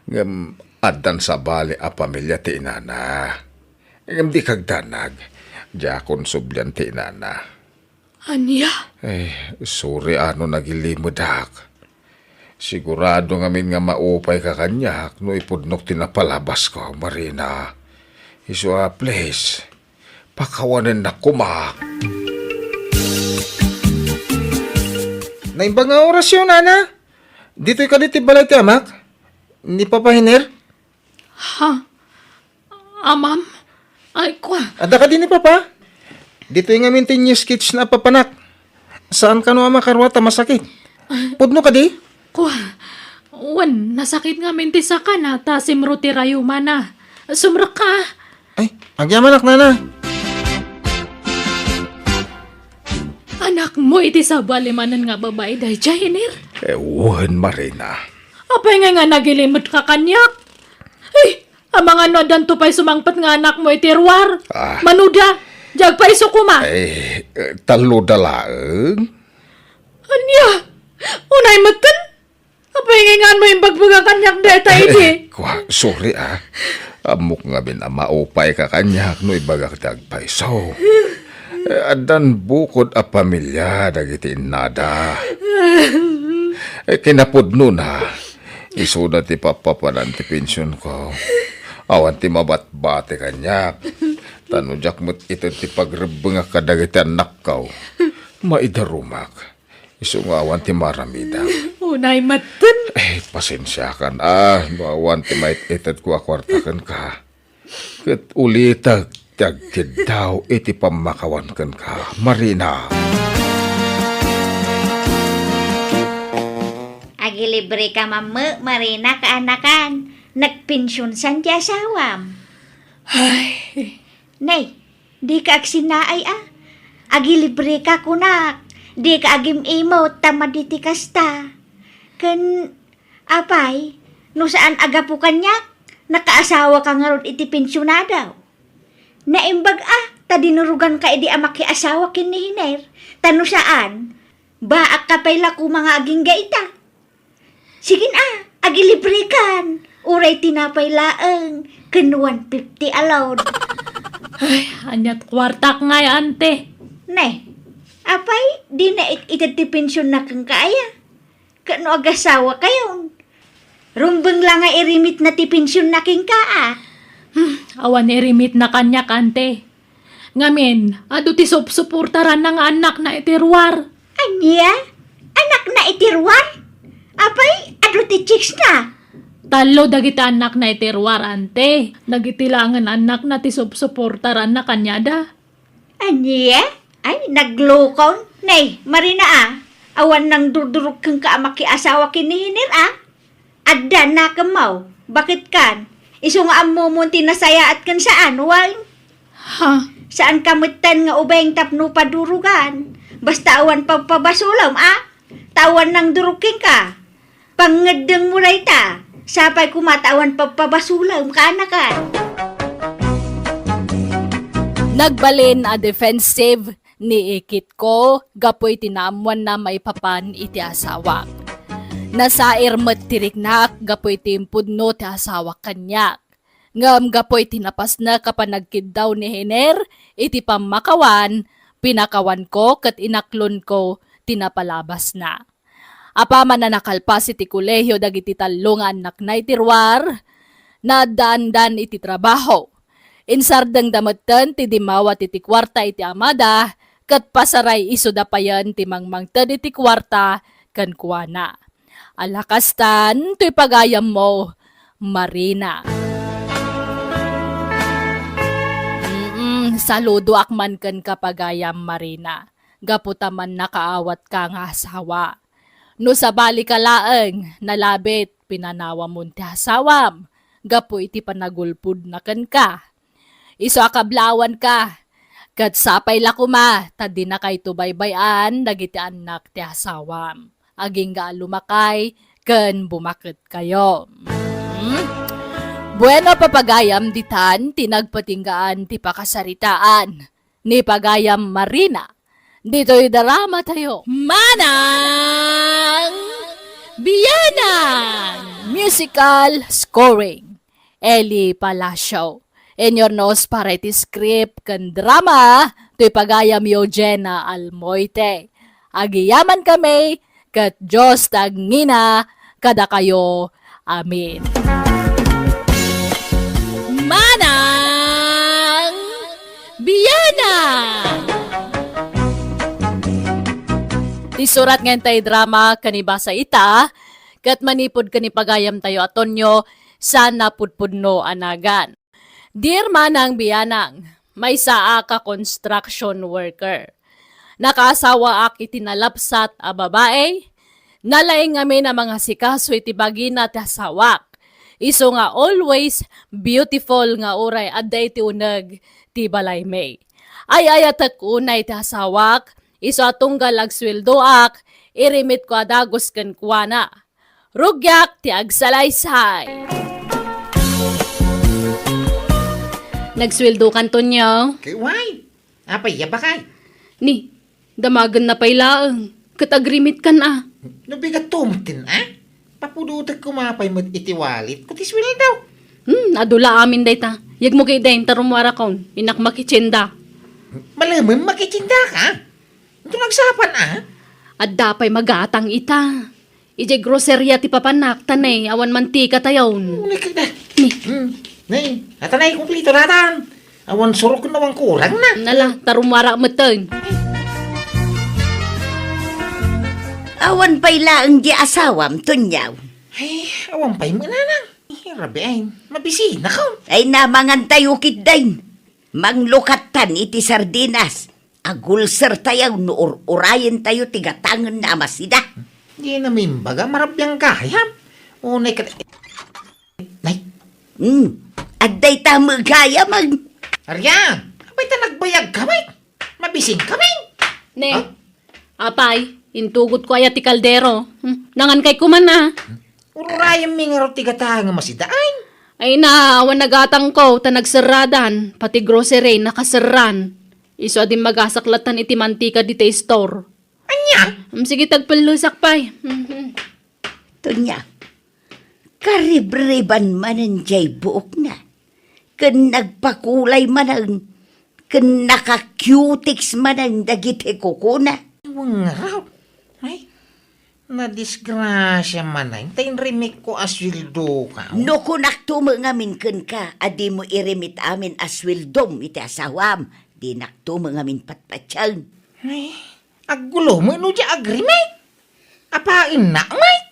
Ngem addan sabali a pamilia ti inana. Ngem di kagdanag, diakon sublian ti inana. Ania? Eh, sorry a no nagilimedak. Sigurado ngamin nga maupayka kaniak no ipudnok ti napalabasko, Marina. Isu a, please, pakawanennak koma. Naimbag nga orasyo, Nana. Ditoy kadi ti balay ti amak? Ni Papa Hiner? Ha? Amam? Ay, kua. Adda kadi ni Papa? Ditoy ngamin ti new sketch na apapanak. Saan kano a makaruar ta masakit? Pudno kadi? Kua. Wen, nasakit ngamin ti sakana ta simro ti rayumana. Sumrekka. Ay, agyamanak, Nana. Anakmo iti sabali manen nga babai daydiay, Hiner? Eh, wen, Marina. Apay ngay nga nagilimetka kaniak? Ay, amangan no addanto pay sumangpet nga anakmo iti ruar. Ah. Manuda, diay agpayso koma. Eh, eh, talloda laeng. Ania? Unay metten? Apay ngay nganmo imbagbagak kaniak dayta idi? Eh, kua, sorry, ah. Ammok ngamin a maupayka kaniak no ibagak ti agpayso. Eh, addan bukod a pamilia dagiti innada. Eh, kinapudnona, isuna ti papapanan ti pensionko. Awan ti mabatbati kaniak. Ta no diak met ited ti pagrebbengak kadagiti annakko, maidarumak. Isu nga awan ti maramidam. Unay metten. Eh, pasensiakan, ah, no awan ti maited ko a kuarta kenka. Ket ulitek ti agkiddaw iti pammakawan kenka, Marina. Agilibre ka mammo, Marina, kaanakan. Nagpensionsan ti asawam. Ay. Nay, dika agsinaay a. Agilibre ka, kunak. Dika agim-imot ta madi ti kasta. Ken, apay, no saan a gapu kaniak, nakaasawa ka ngarud iti pensionado. Naimbag a, ta dinurugan ka idi a makiasawa ken ni Hiner. Ta no saan, baak ka pay la koma nga agingga ita. Sige na, agilibrekan. Uray tinapay laeng, ken one fifty a load. Ay, aniat kuartak ngay, ante? Ne, apay, di na it-, ited ti pensionna kenka aya? Ket no agasawa kayon, rumbeng la nga irimit na ti pensionna kenka, a? Hmm, awan irimit na kaniak, ante. Ngamin, adu ti supsuportaranna nga annakna iti ruar. Ania? Annakna iti ruar? Apay, adu ti chicks na? Tallo dagiti annakna iti ruar, ante. Dagiti laengen annakna ti supsuportaranna kaniada. Ania? Ay, naglukon. Nay, Marina, a. Awan nangdurdurog kenka a makiasawa ken ni Hiner, a? Adda nakemmo, baket kan? Isu nga ammomon ti nasayaat ken saan, wen? Ha? Saan ka metten nga ubeng tapno padurugan. Basta awan pagpabasolem, a? Ta awan nangdurog kenka. Pangngeddengmo dayta. Sapay koma ta awan pagpabasolem, kaanakan. Nagbalin a defensive ni ikitko gapu iti naammoanna maipapan iti asawak. Nasair met ti riknak gapu iti impudno ti asawak kaniak. Ngem gapu iti napasnek a panagkiddaw ni Hiner iti pammakawan, pinakawanko ket inaklonko ti napalabasna. Apaman a nakalpas iti kolehio dagiti tallo nga annakna iti ruar, naaddaandan iti trabaho. Insardengda metten ti dimmawat iti kuarta iti amada, ket pasaray isuda payen ti mangmangted iti kuarta kenkuana. Ala kastan toy pagayammo, Marina. Mm, saludoak man kenka, pagayam Marina, gapu ta mannakaawatka nga asawa. No sabalika laeng, nalabit pinanawamon ti asawam gapu iti panagulpodna kenka. Isu a kablawanka, ket sapay la koma ta dinakayto baybay-an dagiti annak ti asawam. Agingga a lumakay ken bumaketkayo. Hmm? Bueno, papagayam, ditan ti nagpatinggaan ti pakasaritaan ni pagayam Marina ditoy drama tayo. Manang Bianang! Musical scoring, Eli Palacio. Inurnos para iti script ken drama, toy pagayam Eugenia Almoite. Agiyaman kami, ket Dios ti agngina kadakayo. Amen. Manang Bianang! Ti surat nga intay drama ken ibasa ita, ket manipud ken ni pagayamtayo a Tonio, saan a pudpudno a nagan. Dear Manang Bianang, maysaak a construction worker. Nakaasawaak iti nalabsat a babai. Nalaing ngamin a mangasikaso iti bagina ti asawak. Isu nga always beautiful nga uray adda iti uneg ti balaymi. Ay-ayatek unay ti asawak, isu a tunggal agsueldoak, irimitko a dagus kenkuana. Rugiak ti agsalaysay. Nagsueldokan, Tonio. Kay, why? Apay, ya bakay? Ni, damagenna pay laeng, ket agrimitkan a. No bigat to metten a? Papudotek koma pay met iti wallet ko ti sueldo. Hmm, adu la amin dayta. Yegmo ketdin ta rummuarakon, innak makitsinda. Malemem makitsinda ka? Ito nagsapan a? Adda pay magatang ita. Idiay groceria ti papanak, ta ne, awan mantika tayon. Uy, kay da. Ni. Hmm. Ne, ata na, kumplito natan. Awan surok ken awan kurang na. Nala, ta rummuara metten. Awan pay laeng di asawam, Tonyo. Ay, awan pay met, Nanang. Eh, rabiin, mabisinakon. Ay, namangan tayo kitdin. Manglukattan iti sardinas. Agulser tayo no ur-urayen tayo ti gatangen na a masida. Di na mimbaga, marabiang gayam. Unay ka... Nay. Hmm. Adday ta met gayam, ag- Arian, apay ta nagbayag kami? Mabisin kami? Ne. Ha? Apay, intugot ko aya ti kaldero. Hmm, nangan kay kuman a. Ururayen mi ngarud ti gatang a masidaen. Ay na, awan nagatang ko, ta nagserradan, pati grocery, nakaserran. Isu a dimmagasaklattan iti mantika dita store. Anya? Hmm, sige, tagpellusak pay. Mhm. Tonyo, karibriban manen jay buokna, ken nagpakulay manen, ken naka-cutex manen dagiti kukuna. Wengngarud. Ay, nadisgrasia manen, ta inrimikko a sueldo ka. No kunakto met ngamin kenka a dimo irimit amin a sueldom iti asawam, dinakto met ngamin patpatien. Ay, aggulo met no di agrimit. Apaennak met.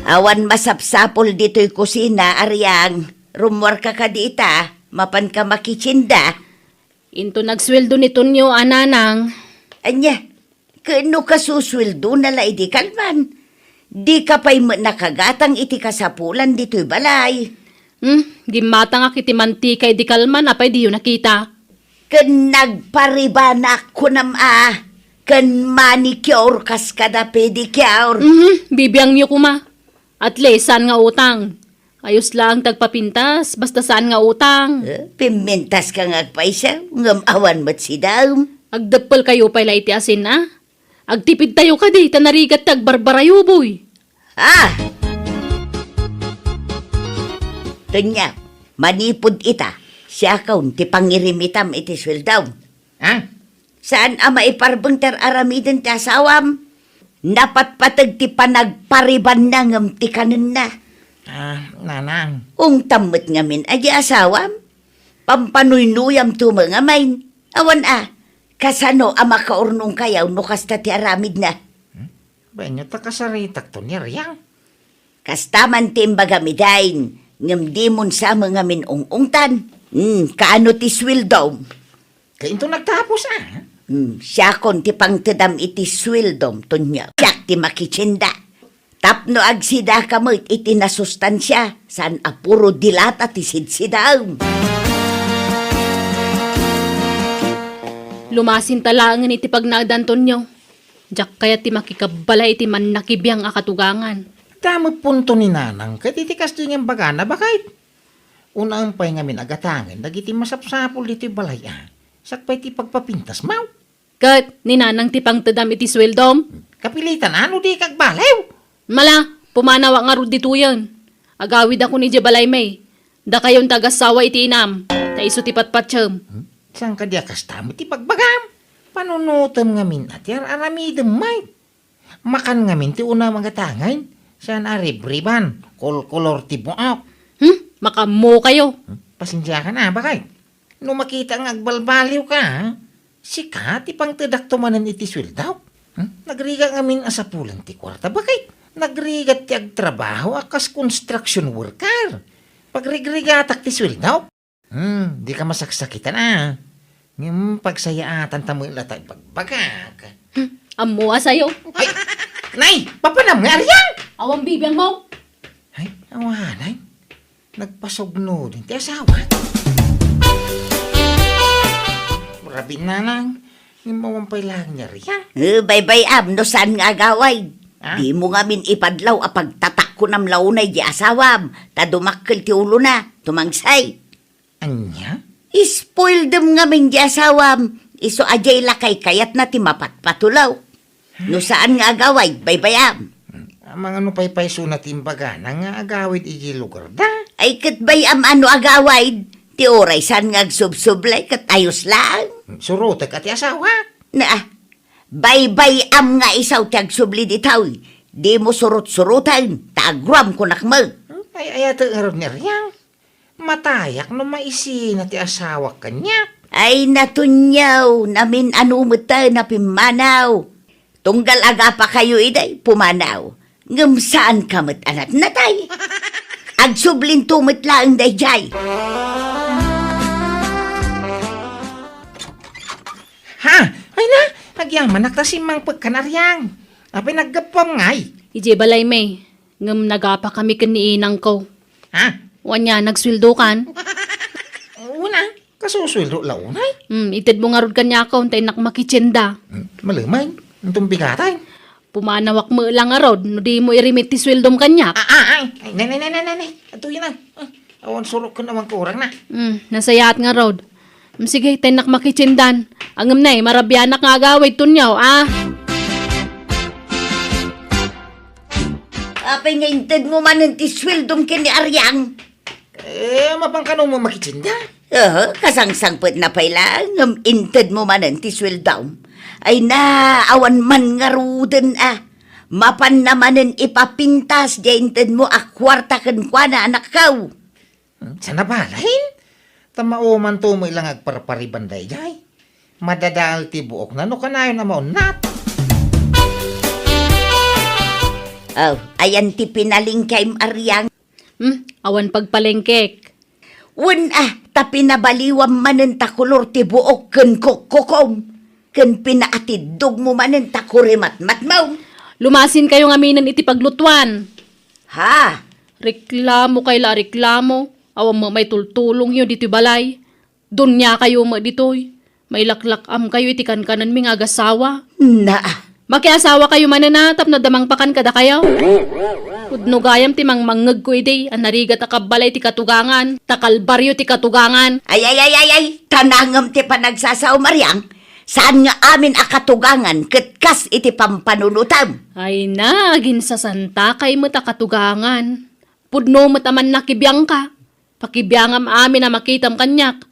Awan masapsapul ditoy kusina, Ariang. Rummuarka kadi ita, mapanka makitsinda. Into nagsueldo ni Tonyo a nanang. Ania, ken no kasusueldona la idi kalman, dika pay met nakagatang iti kasapulan ditoy balay. Hmm, dimmatangak iti mantika idi kalman, apay diyo nakita? Ken nagparibanak, kunam a, ken manicure kas kada pedicure. Mhm, bibiangyo koma. At least, saan nga utang? Ayos laeng ti agpapintas, basta saan nga utang. Eh, pimmintaska nga agpayso, ngem awan met sidaem. Agdeppelkayo pay la iti asin, a? Agtipidtayo kadi, ta narigat ti agbarbarayo, boy. Ah! Tonyo, manipud ita, siakon ti pangirimitam iti sueldom. Ah? Saan a maiparbeng ti ar-aramiden ti asawam? Napatpateg ti panagparibanna ngem ti kanenna. Ah, nanang. Ungtam met ngamin a di asawam? Pampanuynuyamto met ngamin. Awan a, kasano a makaurnongkayo no kasta ti aramidna? Hmm? Wenno ta kasaritakto ni Ariang. Kasta man ti imbagam idiay, ngem dimon sa met ngamin ung-ungtan. Hmm, kaano ti sueldom? Kainto nagtapos, a? Hmm, siakon ti pangtedam iti sueldom, Tonyo. Siak ti makitsinda. Tapno agsidaka met iti nasustansia, saan a puro dilata ti sidsidaem. Lumasinta laengen iti pagnaedan, Tonyo. Diak kayat ti makikabbalay iti mannakibiang a katugangan. Adda met punto ni nanang ket iti kasdi nga imbagana, baket. Unaem pay ngamin a gatangen dagiti masapsapul ditoy balay a, sakbay ti pagpapintasmo. Ket ni nanang ti pangtedam iti sueldom? Kapilitan a no dika agbaliw. Mala, pumanawak ngarud ditoyen. Agawidakon idiay balaymi. Dakayon ti agassawa iti inam, ta isu ti patpatiem. Hmm? Saan kadi a kasta met ti bagbagam? Panunotem ngamin a ti ar-aramidem met. Makan ngamin ti unaem a gatangen, saan a ribriban, kolkolor ti buok. Hmm? Makaammokayo. Hmm? Pasensiakan a, baket. No makita nga agbalbaliwka, sika ti pangtedakto manen iti sueldok. Hmm? Nagrigat ngamin a sapulan ti kuarta, baket. Nagrigat ti agtrabaho a kas construction worker. Pagrigrigatak ti sueldok. Hmm, dika masaksakitan a. Ngem pagsayaatanta met la ta ibagbagak. Hmm, ammo a sayo. Ay, nay, papanam nga Ariang! Awan bibiangmo. Ay, awanan. Nagpasugnoden ti asawa. Rabii, nanang, ngem awan pay laeng ni Ariang. Eh, baybay-am no saan nga agawid. Ha? Dimo ngamin ipadlaw a pagtatakkonam la unay di asawam, ta dumakkel ti ulona, tumangsay. Ania? Ispoildem ngamin di asawam, isu a diay la kaykayatna ti mapatpatulaw. No saan nga agawid, baybay-am. Amangan no paypaysona ti imbagana nga agawid idiay lugarda? Ay, ket bay-am a no agawid, ti uray saan nga agsubsublay ket ayos laeng. Surotek a ti asawak. Na, baybay-am nga isu ti agsubli ditoy. Dimo surot-suroten, ta agruam kunak met. Ay, ayatek ngarud ni Ariang. Matayak no maisina ti asawak kaniak. Ay, Tonyao, namin-ano met tayo a pimmanaw. Tunggal agapakayo idiay pumanaw, ngem saanka met a natnatay. Agsublinto met laeng daydiay. Ha? Ay na, agyamanak ta simmangpekkan, Ariang. Apay, naggapuam ngay? Idiay balaymi, ngem nagapakami ken ni inangko. Ha? Wen aya, nagsueldokan? Wen a, kasusueldo la unay? Hmm, itedmo ngarud kaniak ta innak makitienda. Hmm, malem, inton bigatay. Pumanawak met la ngarud no dimo irimit ti sueldom kaniak. Ah, ah, ay, ay, nay, nay, nay, nay, nay. Adtoyen a. Ah, awan surok ken awan kurang na. Hmm, nasayaat ngarud. Hmm, sige, ta innak makitiendan. Ngem nay, marabianak nga agawid, Tonyao, a. Apay nga intedmo manen ti sueldom ken ni Ariang? Eh, mapan kano met makitienda? Aha, kasangsangpetna pay laeng ngem intedmo manen ti sueldom. Ay na, awan man ngaruden a. Mapanna manen ipapintas diay intedmo a kuarta kenkuana, anakko. Hmm, saan a balet? Ta maumanto met la nga agparpariban daydiay. Madadael ti buokna no kanayon a maunnat. Oh, ayan ti pinalengkem, Ariang. Hmm, awan pagpalengkek. Wen a, ta pinabaliwam manen ta kolor ti buok ken kokkokom, ken pinaatiddogmo manen ta kurimatmatmo. Lumasinkayo ngaminen iti paglutuan. Ha? Reklamokay la a reklamo. Awan met maitultulongyo ditoy balay. Duniakayo met ditoy. Mailaklak-amkayo iti kankanenmi nga agasawa. Na. Makiasawakayo manen a tapno adda mangpakan kadakayo. Pudno gayam ti mangmangngegko idi a narigat a kabbalay ti katugangan, ta kalbario ti katugangan. Ay, ay, ay, ay, ay, ta nangem ti panagsasaom, Ariang. Saan nga amin a katugangan ket kas iti pampanunotem. Ay na, aginsasantakay met a katugangan. Pudno met a mannakibiangka. Pakibiangam amin a makitam kaniak.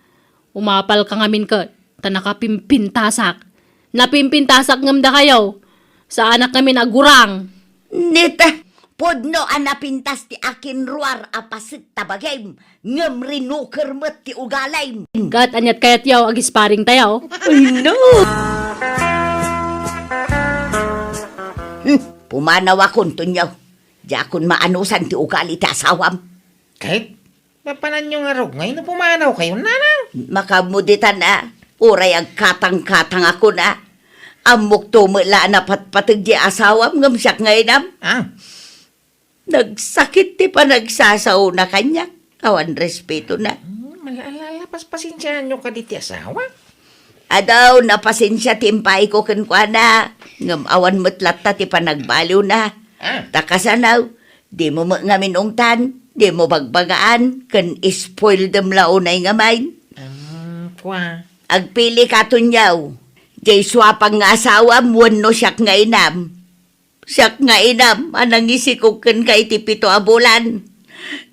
Umapalka ngamin ket, ta nakapimpintasak. Napimpintasak ngem dakayo. Saanak ngamin a gurang. Nita, pudno a napintas ti akinruar a paset ta bagim, ngem rinuker met ti ugalim. Ket aniat kayatyo, agisparingtayo? Ay, no! Hmm, pumanawakon, Tonyo. Diakon maanusan ti ugali ti asawam. Ket? Mapananyo ngarud ngay no pumanawkayo, nanang? Makaammo ditan a, uray agkatangkatangakon a. Ammokto met la a napatpateg ti asawam ngem siak nga inam. Ah. Nagsakit ti panagsasaona kaniak. Awan respetona. Hmm, ala, ala, ala, pas-, pasensiaanyo kadi ti asawa? Adu, napasensia ti impaayko kenkuana, ngem awan met latta ti panagbaliwna. Ah. Ta kasano, dimo met ngamin ungtan, dimo bagbagaan, ken spoildem la unay ngamin. Hmm, kua. Agpilika, Tonyo. Diay suapan nga asawam wenno siak nga inam. Siak nga inam a nangisikog kenka iti pito a bulan.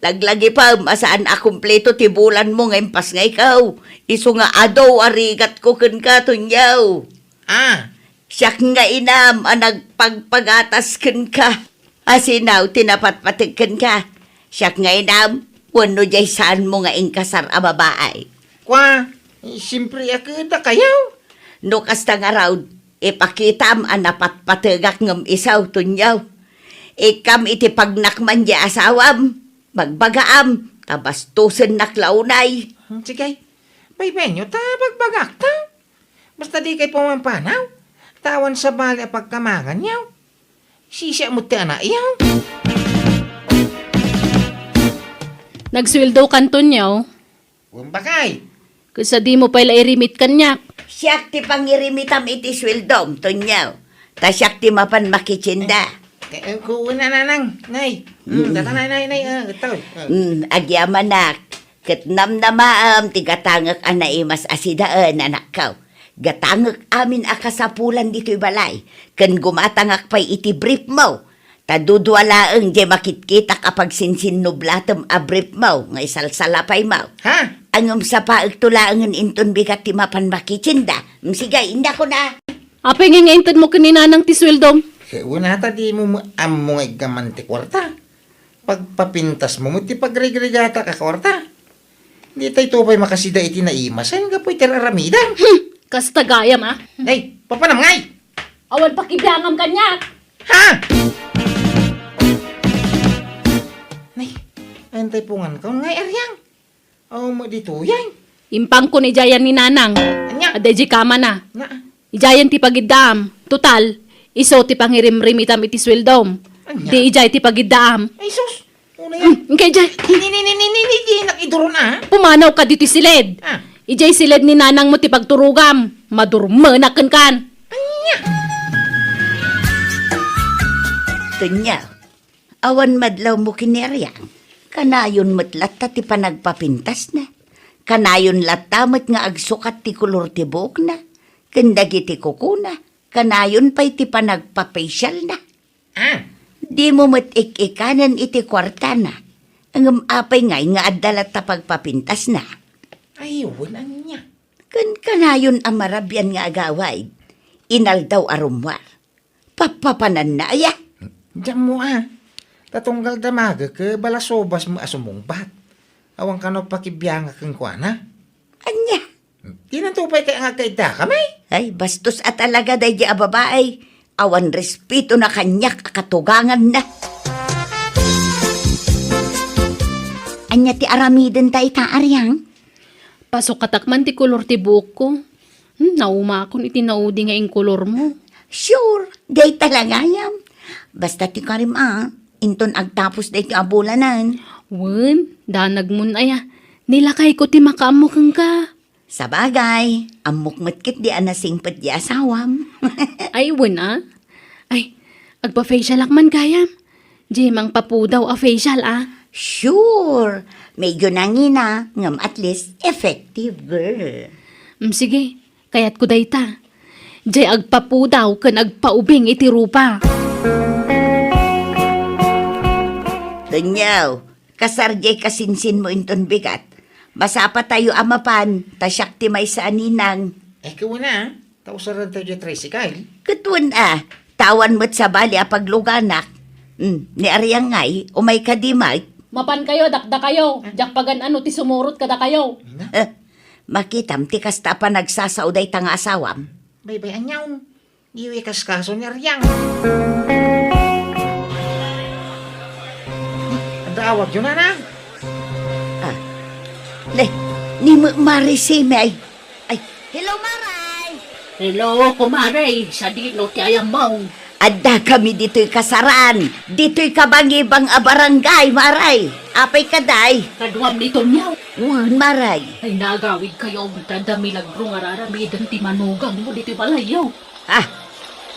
Laglagipem a saan a kumpleto ti bulanmo nga impasngayko. Isu nga adu a rigatko kenka, Tonyo. Ah. Siak nga inam a nagpagpagatas kenka. Asino ti napatpateg kenka? Siak nga inam, wenno diay saanmo nga inkasar a babai? Kua, eh, siempre a kadakayo. No kasta ngarud, ipakitam a napatpategak ngem isu, Tonyo. Ikkam iti pagnakman diay asawam, bagbagaam, ta bastosennak la unay. Hmm, sige. Baybayanyo ta bagbagakto. Basta dikay pumampanaw, ta awan sabali a pagkamanganyo. Sisiak met ti anakyo. Nagsueldokan, Tonyo? Wen bakay. Ket sadimo pay la irimit kaniak. Siak ti pangirimitam iti sueldom, Tonyo. Ta siak ti mapan makitienda. Eh, eh, ku-, una, nanang, nay. Mm, mm. Data, nay, nay, nay, ah, ito. Ah. Mm, agyamanak. Ket namnamaem ti gatangek a naimas a sidaen, anakko. Gatangek amin a kasapulan ditoy balay, ken gumatangak pay iti briefmo. Ta dudua laeng diay makitkitak a pagsinsinnublatem a briefmo nga isalsalapaymo. Ha? Ngem sapaekto laengen inton bigat ti mapan makitienda. Mm, sige, indakon a. Apay ngay nga intedmo ken ni nanang ti sueldom? Ket una ta dimo ammo nga iggaman ti kuarta. Pagpapintasmo met ti pagrigrigatak a kuarta. Ditoy to pay makasida iti naimasen gapu iti ar-aramidam. Hmm, kasta gayam, a. Nay, papanam ngay? Awan pakibiangam kaniak. Ha? Nay, ayantay pungan ka, ngay Ariang. Aw, mo ditoy, ay. Impangko ni Jayan ni Nanang. Ania? Adda idiay kamana. Na. Idiayen ti pagiddaam. Total, isu ti pangirimrimitam iti sueldom. Ania? Di idiay ti pagiddaam. Ay, sus! Una yan. Hmm, inkay idiay. Ni, ni, ni, ni, ni, ni, di nakiduron, ah. Pumanaw ka ditoy siled. Ah. Idiay siled ni nanang mo ti pagturogam. Madurmenak kenkan. Ania? Ken nia, awan madlawmo ken ni Ariang. Kanayon met latta ti panagpapintasna. Kanayon latta met nga agsukat ti kolor ti buokna. Ken dagiti kukuna, kanayon pay ti panagpapasyalna. Ah. Dimo met ik-ikanen iti kuartana. Ngem apay ngay nga adda latta pagpapintasna? Ay, wen, ania? Ken kanayon a marabian nga agawid, inaldaw a rummuar. Pappapananna aya? Diammo, a. Ta tunggal damagek, balasobas mo a sumungbat. Awan kano pakibiangak kenkuana. Ania? Dinanto pay kay nga agkaiddakami? Ay, bastos a talaga daydi a babai. Awan respetona kaniak a katuganganna. Ania ti aramidenta ita, Ariang? Pasukatak man ti kolor ti buokko. Hmm, naumakon iti naudi nga inkolormo. Sure, dayta la gayam. Basta ti karim a, inton agtapos daytoy a bulanen. Wen, danagmon aya. Nilakayko ti makaammo kenka. Sabagay, ammok met ketdi a nasingpet di asawam. Ay, wen a. Ay, agpa-facialak man gayam. Di mangpapudaw a facial, a. Sure, medyo nangina, ngem at least effective, girl. Mm, sige, kayatko dayta. Di agpapudaw ken agpaubing iti rupa. Tenyaw, kasar diay kasinsinmo inton bigat. Masapatayo a mapan, ta siak ti maysa a ninang. Ay, kawana, a. Ta usarentayo diay tricycle. Ket wen a, ta awan met sabali a pagluganak. Hmm, ni Ariang ngay, umay kadi met. Mapankayo, dakdakayo. Ah. Diak pagan-ano ti sumurot kadakayo. Ay, na. Eh, makitam ti kasta a panagsasao dayta nga asawam. Baybay, aniaw. Diyo ikaskaso ni Ariang. Adda awagyo, nanang? Ah. Le, ni Marisime ay. Ay. Hello, Maray! Hello, kumare. Sadino ti ayammo? Adda kami ditoy kasaran. Ditoy kabangibang a barangay, Maray. Apay ka, day? Kaduam ni Tonyo. Wen, Maray. Ay, nagawidkayo. Ta adda milagro nga ar-aramiden ti manugang mo ditoy balayyo. Ah,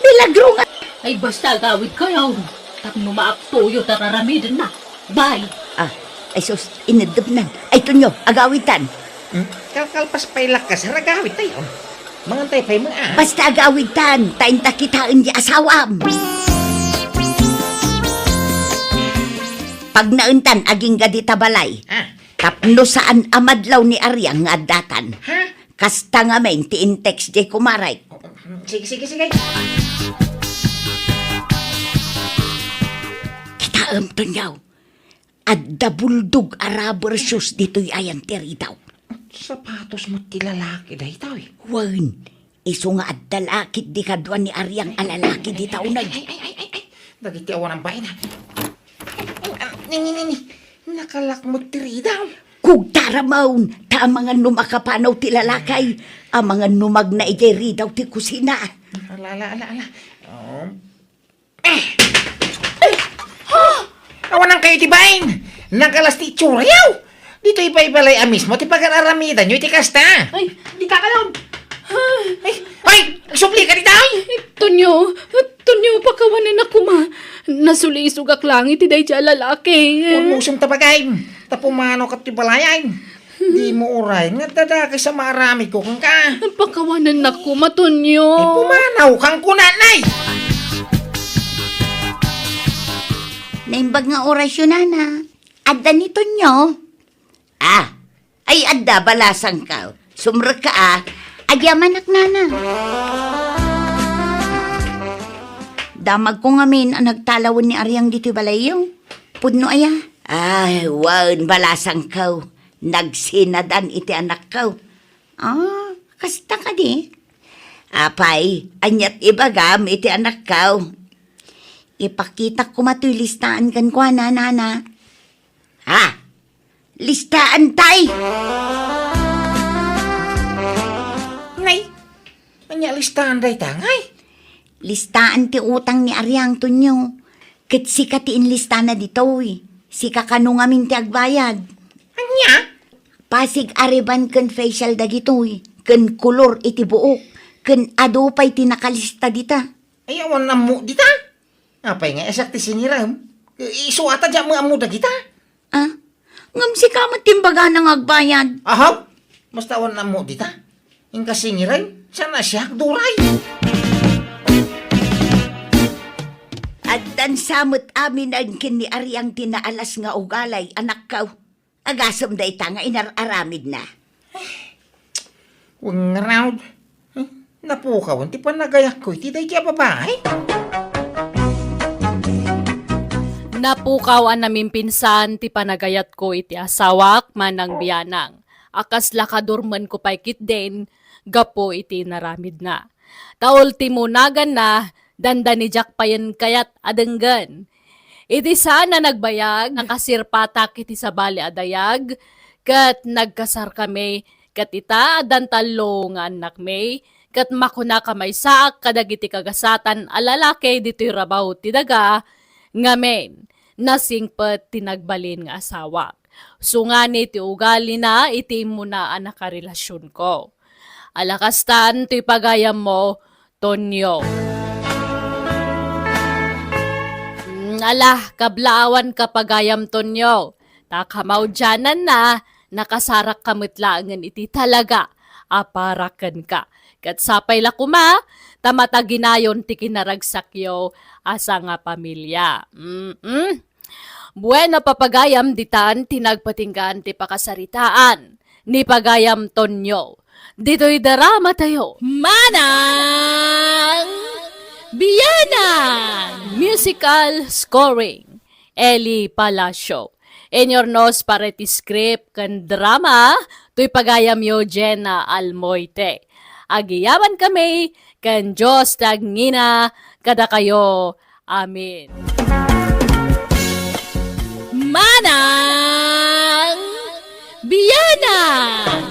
milagro nga. Ay, basta agawidkayo. Tapno maaptoyo ta ar-aramidenna. Bye. Ah, ay sus, ineddepnan. Ay, Tonyo, agawidtan. Hmm? Kalkalpas pay la kasar, agawidtayo. Mangantay pay met, a. Basta agawidtan, ta inta kitaen diay asawam. Pagnaentan, agingga dita balay. Ah. Tapno saan a madlaw ni Ariang nga addatan. Ha? Kasta ngamin ti in-text diay kumarek. Sige, sige, sige. Kitaem, Tonyo. Adda bulldog a rubber shoes ditoy ayan ti ridaw. Sapatos met ti lalaki daytoy. Wen, isu nga adda la ketdi kadua ni Ariang a lalaki dita uneg. Ay, ay, ay, ay, ay. Dagiti awan a bain, a. Ni, ni, ni, ni. Nakalak met ti ridaw. Kugtaramon, ta amangan no makapanaw ti lalaki, amangan no magna idiay ridaw ti kusina. Ala, ala, ala, ala. Um, eh! Ay! Ha! Awanankayo ti bain! Nagalas ti itsuratayo! Ditoy pay balay a mismo ti pagar-aramidanyo iti kasta. Ay, dikakayon! Ay, ay, agsubli ka dita, ay! Tonyo, Tonyo, pakawanennak koma. Nasulisogak laeng iti daydiay a lalaki. Urnusom ta bagay. Ta pumanawka ti balayay. Dimo uray nga adda dakes a maaramidko kenka. Pakawanennak koma, Tonyo. Ay, pumanaw kan kunanay. Naimbag nga orasyo, nana. Adda ni Tonyo. Ah, ay, adda, balasangko. Sumrekka, a. Agyamanak, nana. Damagko ngamin a nagtalawen ni Ariang ditoy balayyo. Pudno aya? Ay, wen, balasangko. Nagsinadan iti anakko. Ah, kasta kadi? Apay, aniat ibagam iti anakko? Ipakitak koma toy listaan kenkuana, nana. Ha? Listaan tay! Nay, ania listaan dayta, ngay? Listaan ti utang ni Ariang, Tonyo. Ket sika ti inlistana ditoy. Sika kano ngamin ti agbayad. Ania? Pasig a riban ken facial dagitoy, ken kolor iti buok, ken adu pay ti nakalista dita. Ay, awan ammo dita? Apay nga, siak ti singirem? Isu ata diak ammo dagita. Ah? Ngem sika met ti imbagana nga agbayad. Ahaw? Basta awan ammo dita. Inka singirem? Saan a siak, duray? Addan sa met aminen ken ni Ariang ti naalas nga ugalay, anakko. Agasem dayta nga inar-aramidna. Wengngarud. Eh, napukawan ti panagayatko iti daydi a babai. Napukaw a namimpinsan ti panagayatko iti asawak manang bianang, a kasla kadurmenko pay ketdin gapu iti inaramidna. Ta ultimo naganna, dandani diak payen kayat a denggen. Iti saan a nagbayag, nakasirpatak iti sabali a dayag, ket nagkasarkami, ket ita, addan tallo nga annakmi, ket makunaka maysaak kadagiti kagasatan a lalaki ditoy rabaw ti daga, ngamin, nasingpet ti nagbalin nga asawak. Sungani ti ugalina iti immuna a nakarelasionko. Ala kastan ti pagayammo, Tonyo. Mm, ala, kablaawanka pagayam, Tonyo. Ta kamaudiananna, nakasarakka met laengen iti talaga a para kenka. Ket sapay la koma, ta mataginayon ti kinaragsakyo a sangapamilia. Mm-mm. Bueno, papagayam, ditan ti nagpatinggaan ti pakasaritaan ni pagayam Tonyo ditoy drama tayo. Manang Bianang! Musical scoring, Eli Palacio. Inurnos para iti script ken drama, toy pagayamyo Jenna Almoite. Agyamankami ken Dios ti agngina kadakayo. Amen. Manang Bianang!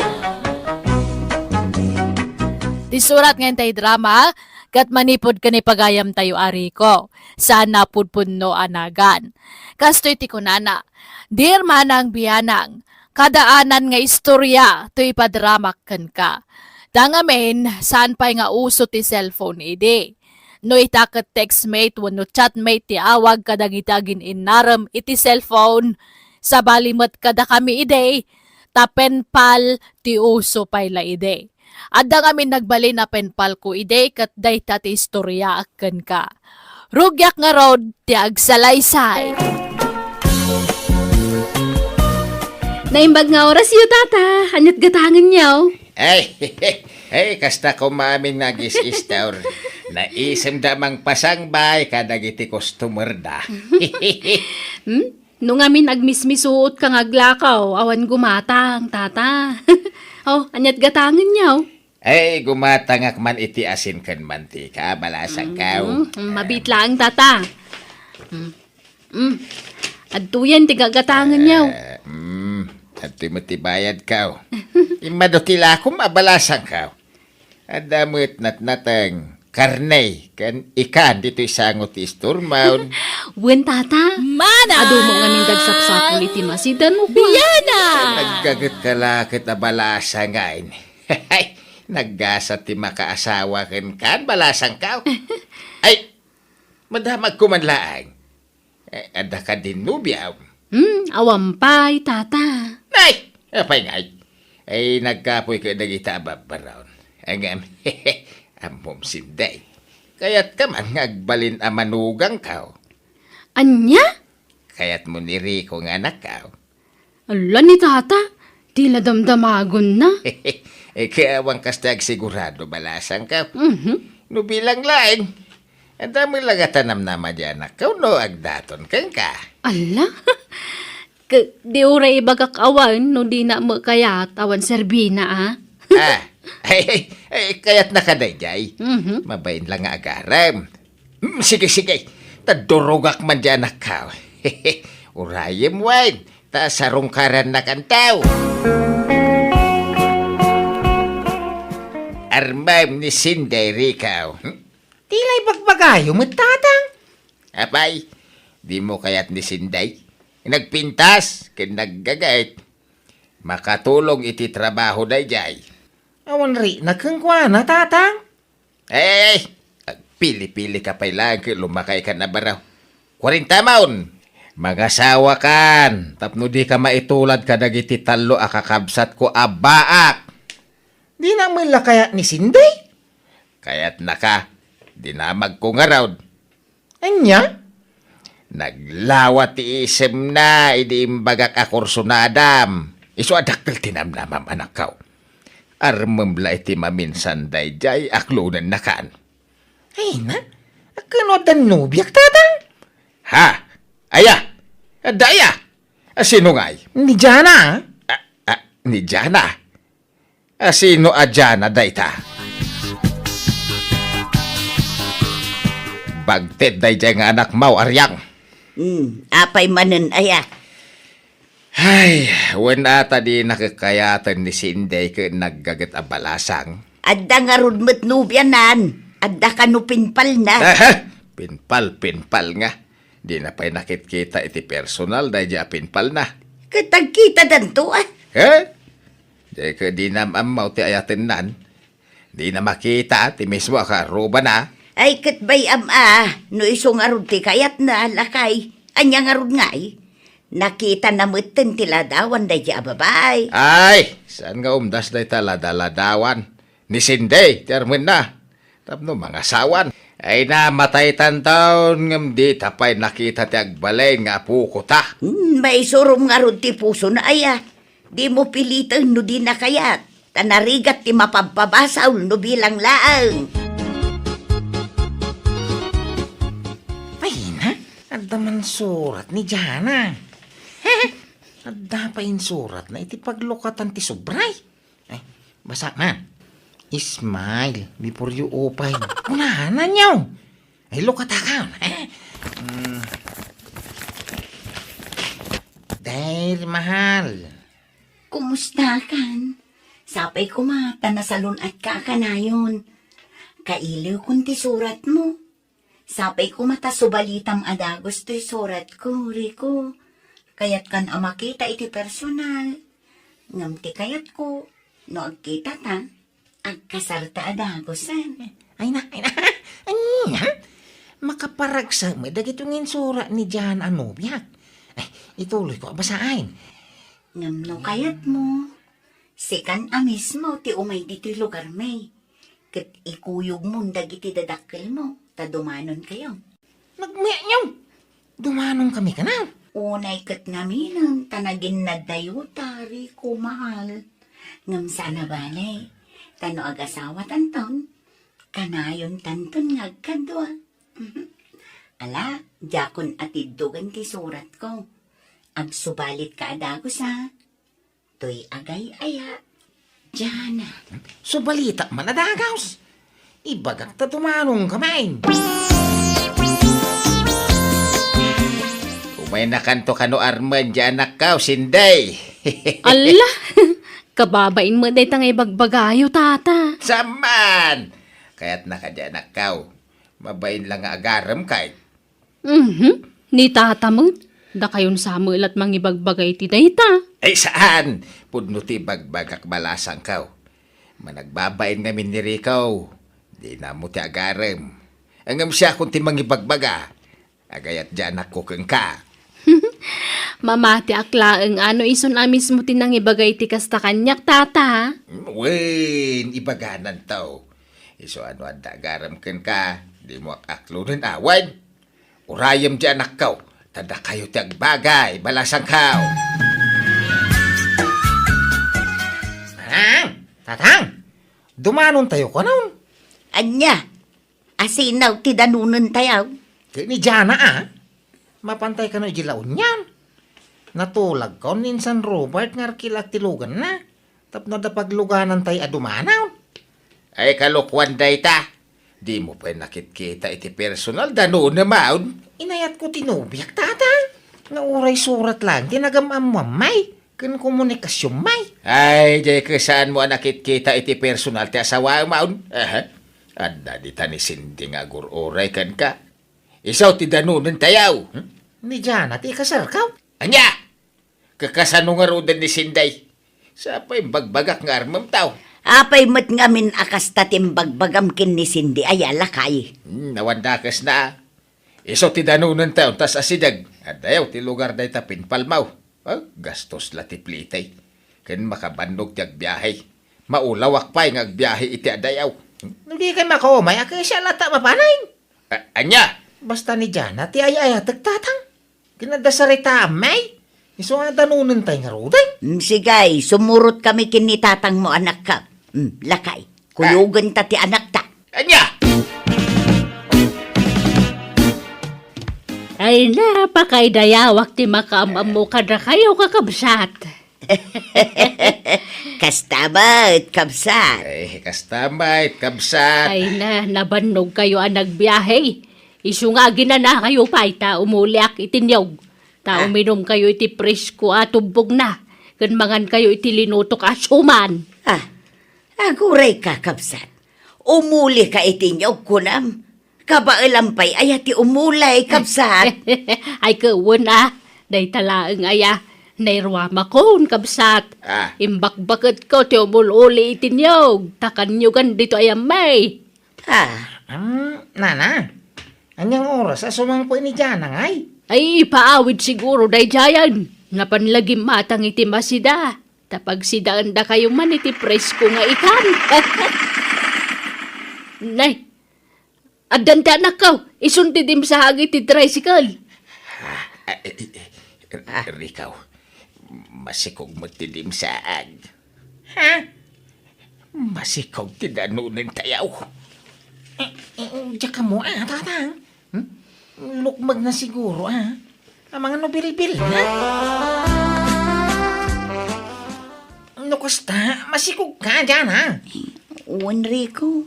Ti surat nga intay drama, ket manipud ken ni pagayam tayo a Rico, saan a pudpudno a nagan. Kastoy ti kunana, Dear Manang Bianang, kadaanan nga istorya ti ipadramak kenka. Ta ngamin, saan pay nga uso ti cellphone idi. No ita ket textmate wenno chatmate ti awag kadagiti agin-innarem iti cellphone, sabali met kadakami idi, ta pen pal ti uso pay la idi. Adda ngamin nagbalin a pen palko idi ket dayta ti istoryaak kenka. Rugiak ngarud ti agsalaysay. Naimbag nga orasyo, Tata. Aniat gatangenyo? Ay, ay, kasta koma amin nga agis-istor. Naisemda mangpasangbay kadagiti customerda. Hmm? No ngamin agmismisuot ka nga aglakaw, awan gumatang, Tata. Oh, aniat gatangenyo? Ay, gumatangak man iti asin ken mantika, balasangkaw. Mm, mm, mabit laeng, Tata. Mm. Mm. Adtoyen ti gagatangenyo. Eh, mm, adtoy met ti bayadkaw. Immadu ti lakom a balasangkaw. Adda met natnateng, karne, ken ikan ditoy sango ti istormon. Wen, Tata. Mana! Adu met ngamin dagsapsapul iti masidan mo, Biana! Naggaget ka la ket a balasang, ay. Naggasat ti makaasawa kenka, balasangkaw. Ay, madamagko man laeng. Eh, adda kadin nobiam? Hmm, awan pay, Tata. Nay! Apay ngay? Ay, nagkapoy ka dagita a babbaron. Ngem, ammom, Sinday. Kayatka man nga agbalin a manugangkaw. Ania? Kayatmo ni Rico nga anakkaw? Ala ni Tata, ti la damdamagonna. Eh, kaya awan kasta agsigurado, balasangkaw. Mhm. No bilang laeng, adda met la nga tanamnama di anakkaw no agdaton kenka. Ala? Ket di uray ibagak awan no dina met kayat awan serbina, a? Ah, ay, ay, ay, kayatna ka daydiay. Mhm. Mabain la nga agarem. Hmm, sige, sige. Ta durogak man di anakkaw. Urayem wen, ta sarungkarannakanto. Armem ni Sinday, Rico. Hmm? Ti la ibagbagayo met, Tatang? Apay, dimo kayat ni Sinday? Nagpintas ken naggagait. Makatulong iti trabaho daydiay. Awan rikna kenkuana, Tatang? Eh, agpili-pili ka pay laeng ket lumakay kan a baro. Kuarenta maon. Mangasawa kan, tapno di ka maitulad kadagiti tallo a kakabsatko a baak. Di na met la kayat ni Sinday? Kayatna ka, dinamagko ngarud. Ania? Naglawa ti isemna idi imbagak a kursunadam. Isu a dakkel ti namnamam, anakko. Armem la iti maminsan daydiay, aklonennakan. Ay na, akin adda nobiak, Tatang? Ha? Aya? Adda aya? A, sino ngay? Ni Jana. A, a, ni Jana? A, sino a Jana dayta? Bagted daydiay nga anakmo, Ariang. Hmm, apay manen aya? Ay, wen ata di nakakayaten ni Sinday ket naggaget a balasang. Adda ngarud met nobianan. Adda kano pinpalna. Aha! Pinpal, pinpal nga. Di na pay nakitkita iti personal daydiay a pinpalna. Ket agkitadanto, a? He? Di ket di nam-ammo ti ayatennan. Di na makita ti mismo a kaarrubana. Ay, ket bay-am a, no isu ngarud ti kayatna, lakay. Ania ngarud ngay? Nakitana metten ti ladawan daydiay a babai. Ay, saan nga umdas dayta ladaladawan? Ni Sinday ti armenna. Tapno mangasawan. Ay, namataytanton, ngem dita pay nakita ti agbalin nga apokota. Hmm, maisurom ngarud ti pusona aya. Dimo piliten no dina kayat, ta narigat ti mapabpabasol no bilang laeng. Payna, adda man surat ni Jana. Adda pay insuratna iti paglukatan ti subray. Ay, basa man. Smile before you open. Kunana niyo. Ay, lukatakan. Mm. Dear mahal. Kumusta kan? Sapay koma ta nasalun-atka a kanayon. Kailiwkon ti suratmo. Sapay koma ta subalitam a dagus toy suratko, Rico. Kayatkan a makita iti personal. Ngem ti kayatko, no agkitata, agkasarta a dagusen. Ay na, ay na. Ania? Makaparagsak met dagiti nga insura ni Jan a nobiak. Ay, ituloyko a basaen. Ngem no kayatmo, sikan a mismo ti umay ditoy lugarmi, ket ikuyogmon dagiti dadakkelmo, ta dumanonkayo. Nagmeaw! Dumanonkami kano? Unay ket ngaminen, ta naginnaddayo ta, Rico, mahal. Ngem saan a bale, ta no agasawatanton, kanayontanton nga agkadua. Ala, diakon a tiddogen ti suratko. Agsubalitka a dagus, a. Toy agay-aya, Jana. Subalitak man a dagus. Ibagak ta dumanonkamin. Umaynakanto kano armen di anakko, Sinday. Alla! Kababain met dayta nga ibagbagayo, tata. Saman! Kayatna ka di anakko. Mabain la nga agarem kay. Mhm. Ni tata met, dakayon sa met la ti mangibagbaga iti dayta. Ay, saan? Pudno ti ibagbagak, balasangko. Managbabain ngamin ni Rico. Dinamo ti agarem. Ngem siakon ti mangibagbaga. Agayat di anakko kenka. Mamatiak laeng a no isun a mismo ti nangibaga iti kasta kaniak, tata. Wen, ibagananto. Isu a no adda agarem kenka, dimo ak-aklonen a wen. Urayem di anakko, ta dakayo ti agbagay, balasangko. Tatang! Tatang! Dumanontayo kanon? Ania? Asino ti danonentayo? Ket ni Jana a. Mapantay kano idiay La Union. Natulagkaon ni Insan Robert nga arkilak ti luganna. Tapno adda pagluganantay a dumanaw. Ay, kalokuan dayta. Dimo pay nakitkita iti personal, danonam awn. Inayatko ti nobiak, Tatang. Nga uray surat lang ti nagam-ammoam, may. Ken komunikasionmi. Ay, diay kesaanmo a nakitkita iti personal ti asawaem awn. Aha. Adda dita ni Cindy nga agur-uray kenka. Isu ti danonentayo. Hmm? Ni Jana ti ikasarkaw? Ania? Kakasano ngaruden ni Cindy? Sa pay imbagbagak nga armem taw. Apay met ngamin a kasta ti imbagbagam ken ni Cindy aya, lakay? Hmm, awan dakesna. Isu ti danonentayo, tas asideg. Addayo ti lugar dayta pinpalmaw. Ah, gastos la ti plitay. Ken makabannog ti agbiahe. Maulawak pay nga agbiahe iti adayo. No di kay makaumay, a kasian latta mapanen. A-, ania? Basta ni Jana ti ay-ayatek, Tatang. Ken adda saritaam, may. Isu nga danonentay ngaruden. Mm, sige, sumurotkami ken ni tatangmo, anakko. Mm, lakay, kuyogenta ti anakta. Ania? Ay, napakaidayawak ti makaam-ammo kadakayo, kakabsat. Kasta met, kabsat. Ay, kasta met, kabsat. Ay na, nabannogkayo a nagbiahe. Isu nga aginanakayo pay ta umuliak iti niyog. Ta Ah. uminumkayo iti presko a tubbogna, ken mangankayo iti linutok a suman. Ah, aguray ka, kabsat. Umuli ka iti niyog, kunam. Kabaelam pay aya ti umuli, kabsat? Ay, ket wen a, dayta laeng aya, nairuamakon, kabsat. Ah. Imbakbaketko ti umul-uli iti niyog, ta kanyogan ditoy a may. Ah. Hmm, nana, aniang oras a sumangpet ni Jana ngay? Ay, ipaawid siguro daydiayen. Napan la gimmatang iti masida. Ta pagsidaendakayo man iti presko nga ikan. Nay, addan ti anakko, isun ti dimsaag iti tricycle. Ah, eh, eh, eh, Ah. Rico, masikog met ti dimsaag. Ha? Masikog ti danonentayo. Eh, eh, diak ammo, ah, Tatang. Hmm? Lukmegna siguro, ah. Amangan no bilbil na. No kasta, masikog ka diay, ah. Wen, Rico,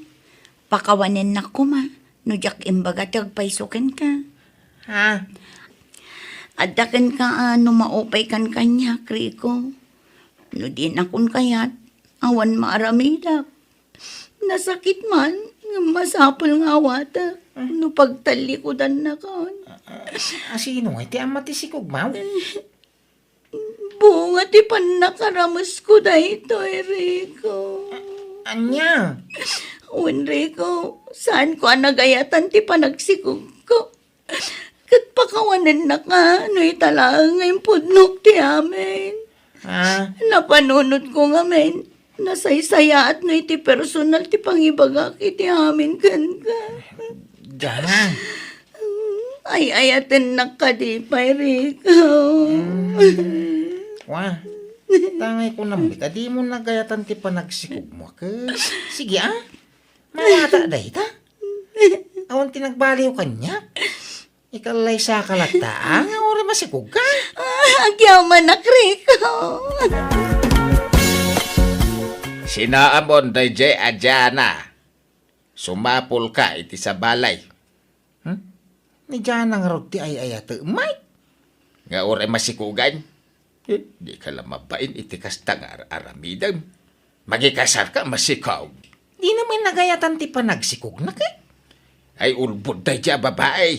pakawanennak koma no diak imbaga ti agpayso kenka. Ha? Adda kenka a no maupaykan kaniak, Rico. No dinakon kayat, awan maaramidak. Nasakit man, ngem masapul nga awatek no pagtallikudannakon. Ah, ah, asino ngay ti ama ti sikogmo? Bunga ti pannakaramesko daytoy, Rico. Ania? Wen, Rico, saanko a nagayatan ti panagsikogko. Ket pakawanennaka no ita laeng nga impudnok ti amin. Ah. Napanunotko ngamin, nasaysayaat no iti personal ti pangibagak iti amin kenka. Jana. Ay-ayatennak kadi pay, Rico. Hmm. Wa. Tangay ko nambi, ta dimo nagayatan ti panagsikogmo, ket. Sige, ah. Mawata dayta. Awan ti nagbaliw kaniak. Ikallaysaka latta, ah, nga uray masikogka. Ah, agyamanak, Rico. Sinaamon daydiay a Jana. Sumapulka iti sabalay. Hmm? Ni Jana ngarud ti ay-ayatek, Mike? Nga uray masikogan? Eh, dika la mabain iti kasta nga ar-aramidem. Mangikasarka, masikog. Dina met nagayatan ti panagsikogna, ket? Ay, ulbod daydiay a babai.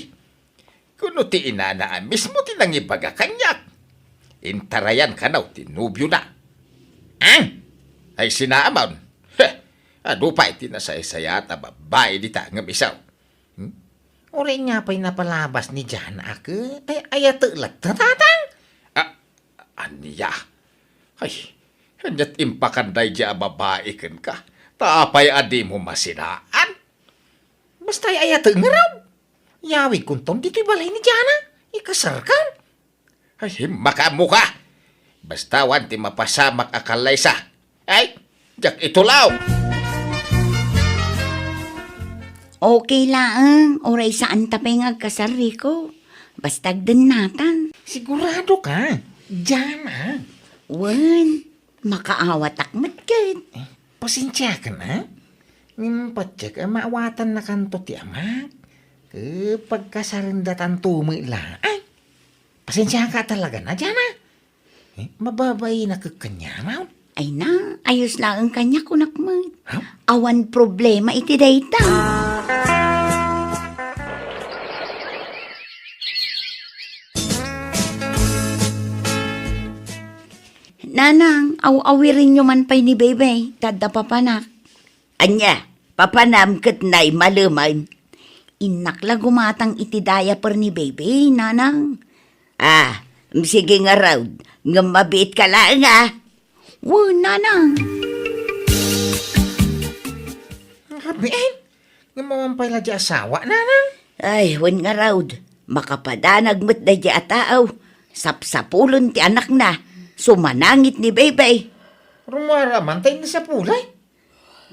Kuno ti inana a mismo ti nangibaga kaniak. Intarayan kano ti nobiona. Ah? Ay, sinaamon. Heh, adu pay ti nasaysayaat a babai dita ngem isu. Hmm? Uray nia pay napalabas ni Jana a ket ay-ayatek latta, Tatang? Ah, ania? Ay, ania't impakan daydiay a babai kenka? Ta apay a dimo masinaan? Basta ay-ayatek ngarud. Yawidkonton ditoy balay ni Jana. Ikasarkan. Ay, makaammoka! Basta awan ti mapasamak a kallaysa. Ay, diak itulaw! Okay laeng, uray saanta pay nga agkasar, Rico. Basta agdennatan. Sigurado ka? Diana? Wen, makaawatak met ket. Eh, pasensiakan, a? Ngem patiek a maawatannakanto ti amak. Ket pagkasarendatanto met laeng. Pasensiaka talaga na, Diana. Eh, mababainak kaniak. Ay na, ayos laeng kaniak, kunak met. Ha? Awan problema iti dayta. Nanang, aw-awirenyo man pay ni Bebe, ta adda papanak. Ania, papanam ket naimaleman? Innak la gumatang iti diaper ni Bebe, Nanang. Ah, sige ngarud, ngem mabiitka laeng, a. Wen, Nanang. Mabiit? Ngem awan pay la di asawa, Nanang? Ay, wen ngarud, makapadanag met daydi a tao. Sapsapulen ti anakna, sumanangit ni Bebe. Rummuar man ta inna sapulay.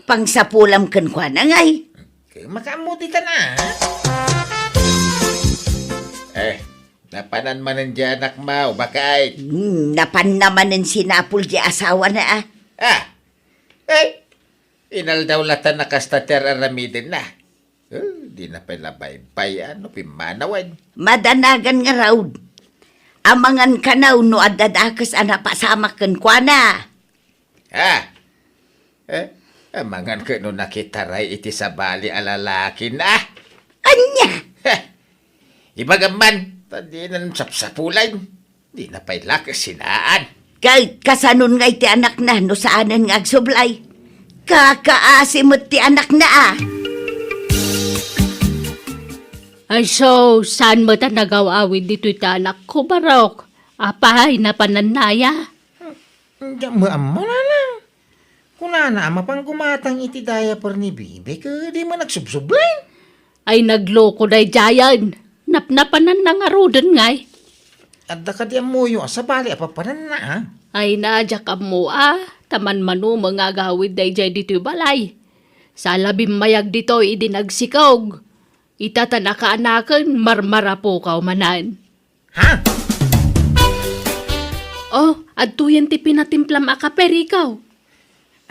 Pangsapulam kenkuana ngay. Makaammo ditan, a. Eh, napanan manen di anakmo, baket? Hmm, napanna manen sinapul di asawana, a. Ah, eh, inaldaw latan a kasta ti ar-aramidenna. Eh, dina pay la baybay-an no pimmanawen. Madanagan ngarud. Amangan kano no adda dakes a napasamak kenkuana. Ah, eh, amangan ket no nakitaray iti sabali a lalakina. Ania? Heh, ibagam man, ta dinan sapsapulan. Dina pay la kasinaan. Ket kasanon ngay ti anakna no saanen nga agsublay? Kakaasi met ti anakna, a. Ay, so, saan met a nagaw-awid ditoy ti anakko, Barok? Apay, napanannaya? Diak met ammo, Nanang. Kunana a mapan gumatang iti diaper ni Bibi, ket di man agsubsublay. Ay, nagloko daydiayen. Napnapananna ngaruden ngay. Adda kadi ammoyo a sabali a papananna, a? Ay, na, diak ammo, a. Ta manmanumeng nga agawid daydiay ditoy balay. Sala bimmayag ditoy idi nagsikog. Ita ta nakaanaken, marmarapokaw manen. Ha? Oh, adtoyen ti pinatimplam a kape, Rico.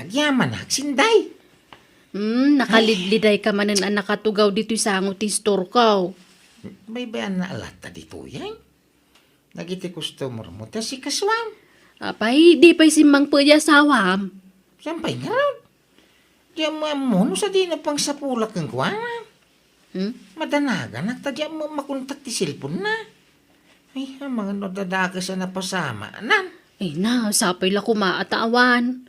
Agyamanak, Sinday. Hmm, nakalidlidayka manen a nakatugaw ditoy sango ti istorko. Baybayanna a latta ditoy, ay? Dagiti customer mo, ti asikasuam. Apay, di pay simmangpet ti asawam? Saan pay ngarud? Di ammo ammo no sadino pangsapulak kenkuana. Hmm? Madanaganak ta di ammo makontak ti cellphone-na. Ay, amangan no adda dakes a napasamanan. Ay na, sapay la koma a ta awan.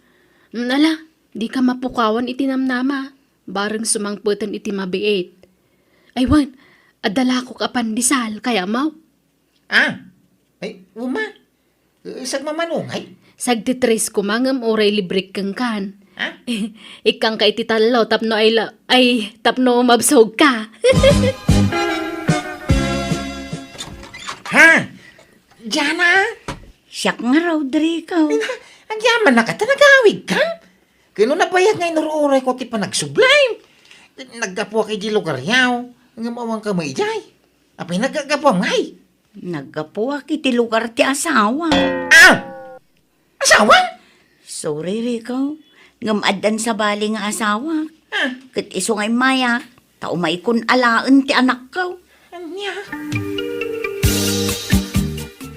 Hmm, ala, dika mapukawan iti namnama. Bareng sumangpeten iti mabiit. Ay wen, adda lakok a pandesal, kayatmo? Ah, ay, uma. Eh, sagmamano ngay? Sagtitres koma ngem uray librek kenkan. Ha? Ikkanka iti tallo tapno ay la-, ay, tapno mabsogka. Ha? Diana? Siak nga, Rodrigo. Ay na, agyamanak ta nagawidka? Ket no nabayag nga inur-urayko ti panagsublay. Naggapuak iti lugaryo, ngem awanka met idiay. Apay naggapuam ngay? Naggapuak iti lugar ti asawa. Ah! Asawa? Sorry, Rico. Ngem addan sabali nga asawa. Ah. Ket isu nga immayak, ta umaykon alaen ti anakko. Ania?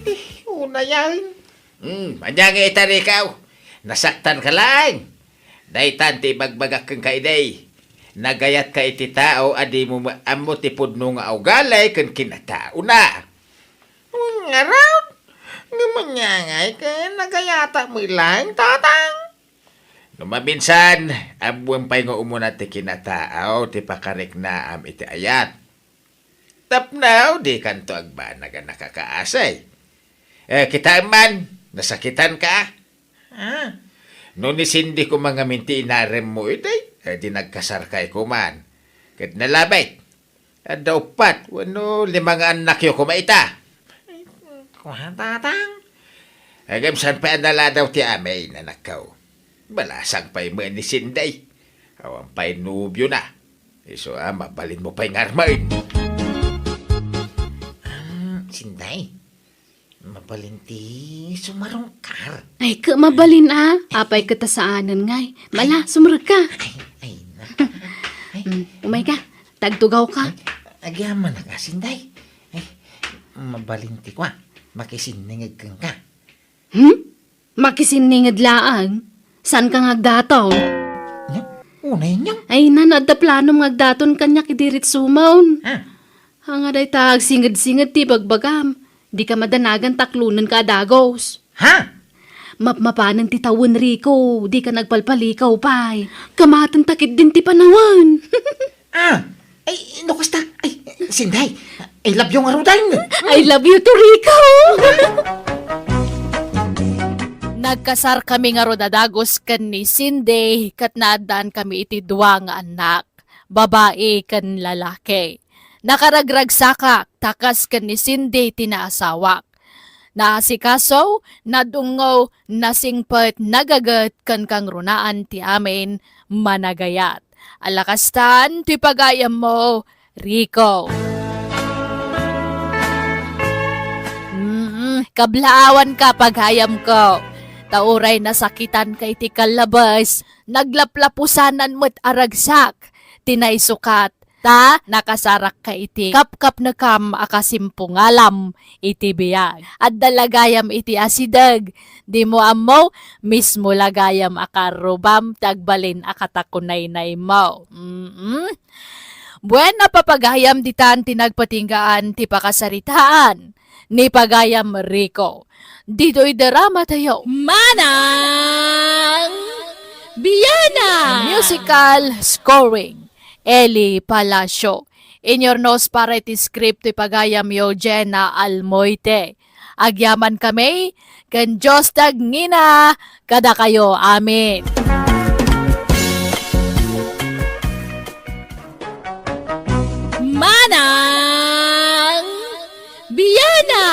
Eh, unayan. Hmm, ania nga ita, Rico? Nasaktanka laeng. Daytan ti ibagbagak kenka idi. Nagayatka iti tao a dimo ammo ti pudno nga ugali ken kinataona. Ngarud, ngem ania ngay ket nagayatak met laeng, Tatang? No maminsan, ammoem pay nga umuna ti kinataaw ti pakariknaam iti ayat. Tapno dikanto agbanag a nakakaasi. Eh, kitaem man, nasakitanka? Ah, no ni Cindy koma ngamin ti inaremmo idi, eh, di nagkasarkay koman. Ket nalabit. Adda uppat wenno lima nga annakyo koma ita. Kua, Tatang? Ngem saan pay a naladaw ti amin, anakko. Balasang pay met ni Sinday. Awan pay nobiona. Isu a, mabalinmo pay nga armen. Ah, Sinday, Mabalin ti sumarungkar. Ay, ket mabalin a. Apay ket ta saanen ngay. Mala, sumrekka. Ay, ay, na. Ay, Mm, umay ka. Tagtugaw ka. Ay, agyamanak a, Sinday. Ay, mabalin ti kua. Makisinningeg kenka. Hmm? Makisinninged laeng? Saan ka nga agdaton? Nya, unay niyo? Ay, nano, adda planom nga agdaton kaniak idi ritsumon. Ha? Anga dayta agsinged-singed ti bagbagam. Di ka madanagan taklonen ka a dagus. Ha? Mapmapanen ti tawen, Rico. Di ka nagpalpalikaw pay. Kamaten ta ketdin ti panawen. Ah, ay, no kasta, ay, Sinday, I love you ngaruden. I love you too, Rico. Nagkasar kami ngarud a dagus ken ni Cindy, ket naaddaan kami iti dua nga annak, babai ken lalaki. Nakaragragsakak, ta kas ken ni Cindy ti naasawak. Naasikaso, nadungngo, nasingpet, nagaget, ken kangrunaan ti amin, managayat. Ala kastan ti pagayammo, Rico. Mm, kablaawanka, pagayamko. Ta uray nasakitanka iti kallabes, naglaplapusanan met a ragsak ti naisukat. Ta nakasarakka iti kapkapnekam a kasimpungalam iti biag. Adda la gayam iti asideg. Dimo ammo, mismo la gayam a karrubam ti agbalin a katakunaynaymo. Mm-mm. Bueno, papagayam, ditan ti nagpatinggaan ti pakasaritaan ni pagayam Rico. Ditoy drama tayo. Manang Biana! Musical scoring, Eli Palacio. Inyurnos para iti script ti pagayamyo, Jenna Almoite. Agyaman kami, ken Dios ti agngina kadakayo. Amen. Manang Biana!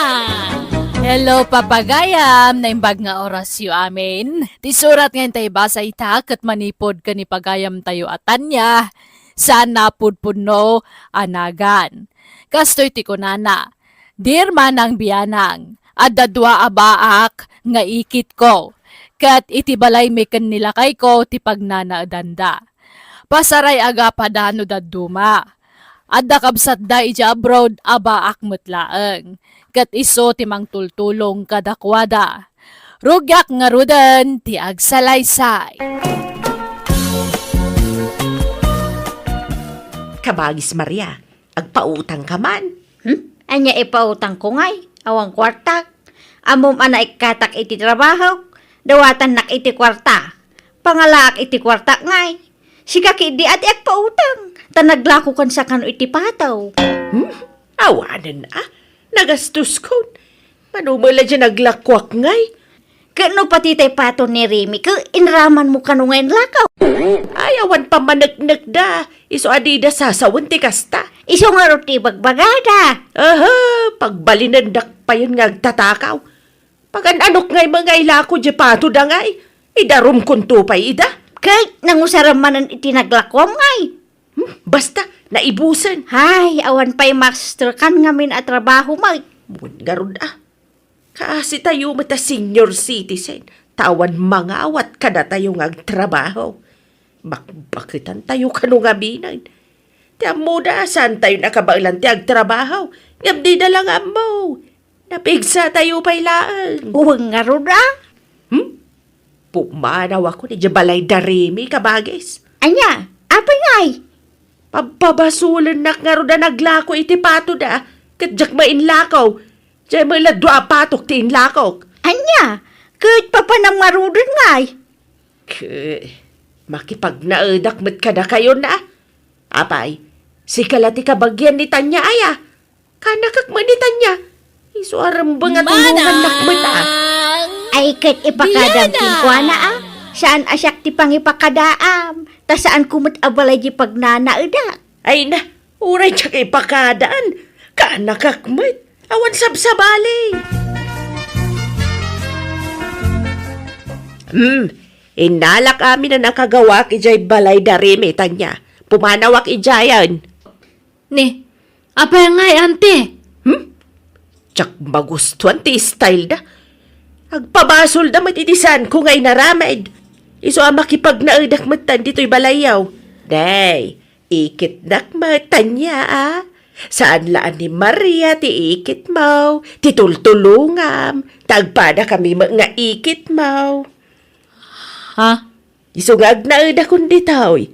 Hello, papagayam! Naimbag nga orasyo amin. Ti surat nga intay basa ita ket manipud ken ni pagayam tayo a Tanya, saan napudpudno a nagan. Kastoy ti kunana, Dear Manang Bianang, adda dua a baak nga ikitko, ket iti balaymi ken ni lakayko ti pagnanaedanda. Pasaray a gapada no dadduma. Adda kabsatda idiay abroad a baak met laeng, ket isu ti mangtultulong kadakuada. Rugiak ngaruden ti agsalaysay. Kabagis Maria, agpautangka man. Hmm? Ania ipautangko ngay? Awan kuartak. Ammom a naikkatak iti trabahok, dawatannak iti kuarta. Pangalaak iti kuartak ngay. Sika ketdi a ti agpautang, ta naglakokan sakano iti pato. Hmm? Awanen a, nagastoskon. Mano met la diay naglakoak ngay? Ket no pati tay pato ni Remy, ket inramanmo kano nga inlakaw? Ay, awan pammaneknekda. Isu a dida sasawen ti kasta. Isu ngarud ti ibagbagada. Aha, pagbalinendak payen nga agtatakaw. Pagan-anok ngay met nga ilako diay patoda ngay. Idarumkonto pay ida. Ket nangusaram manen iti naglakuam ngay. Hmm, basta, naibusen. Hay, awan pay masterkan ngamin a trabaho met. Wen ngarud a. Kaasi tayo met a senior citizen, ta awan mangawat kadatayo nga agtrabaho. Bakbaketan tayo kano ngaminen. Ti ammoda, saan tayo nakabaelan ti agtrabaho, ngem dida la nga ammo. Napigsa tayo pay laeng. Wen ngarud a? Hmm? Pumanawakon idiay balay da Remy, kabagis. Ania? Apay ngay? Pabpabasolennak ngarud a naglako iti patoda, ket diak met inlako. Diay met la dua a patok ti inlakok. Ania? Ket papanam ngaruden ngay? Ket makipagnaedak met kadakayon a. Apay, sika la ti kabagian ni Tanya aya? Kanakak met ni Tanya. Isu a rembeng a tulongannak met a. Ay, ket ipakadam kenkuana a. Saan a siak ti pangipakadaam, ta saanko met a balay diay pagnanaedak. Ay na, uray diak ipakadaan. Kanakak met. Awan sabsabali. Hmm, innalak amin a nakagawaak idiay balay da Remy, Tanya. Pumanawak idiayen. Ni, apay ngay, anti? Hmm? Diak magustuan ti style da. Agpabasolda met iti saanko nga inaramid. Isu a makipagnaedak metten ditoy balayyo. Nay, ikitnak met, Tania, a. Saan la a ni Maria ti ikitmo, ti tultulongam, ta agpadakami met nga ikitmo. Ha? Isu nga agnaedakon ditoy.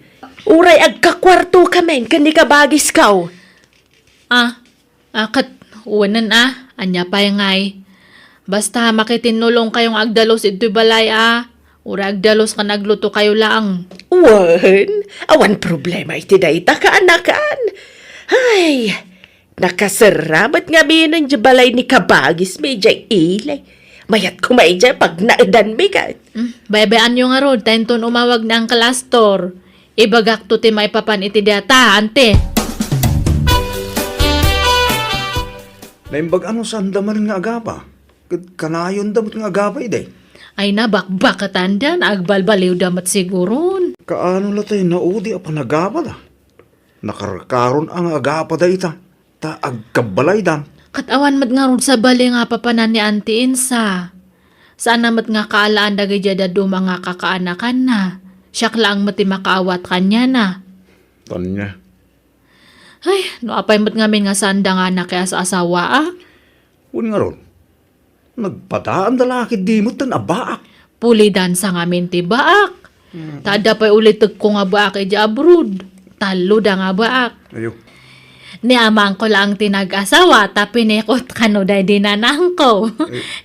Uray agkakuartokamin ken ni kabagisko. Ah, ah, ket wen a, ania pay ngay? Basta makitinnulongkayo nga agdalus iti balay a, uray agdalus ken aglutokayo laeng. Wen, awan problema iti dayta, kaanakan. Ay, nakaserra met ngamin idiay balay ni kabagismi idiay ili. Mayat koma idiay pagnaedanmi ket. Hmm, baybay-anyo ngarud, ta inton umawag ni Uncle Astor, ibagakto ti maipapan iti dayta, ante. Naimbag a no saanda manen nga agapa, ket kanayonda met nga agapa idi. Ay, nabakbakatan da, agbalbaliwda met siguron. Kaano la tay naudi a panagapa da? Nakarkaron a nga agapa dayta, ta agkabbalaydan. Ket awan met ngarud sabali nga papanan ni Auntie Insa. Saan a met nga kaalaan dagiti dadduma nga kakaanakanna. Siak laeng met ti makaawat kaniana. Tania. Ay, no apay met ngamin nga saanda nga nakias-asawa a? Wen ngarud, nagpadaanda la ketdi metten a baak. Pulidansa ngamin ti baak. Mm. Ta adda pay ulitekko nga baak idiay abroad. Talloda nga baak. Ayo. Ni amangko laeng ti nag-asawa, ta pinikot kano daydi nanangko.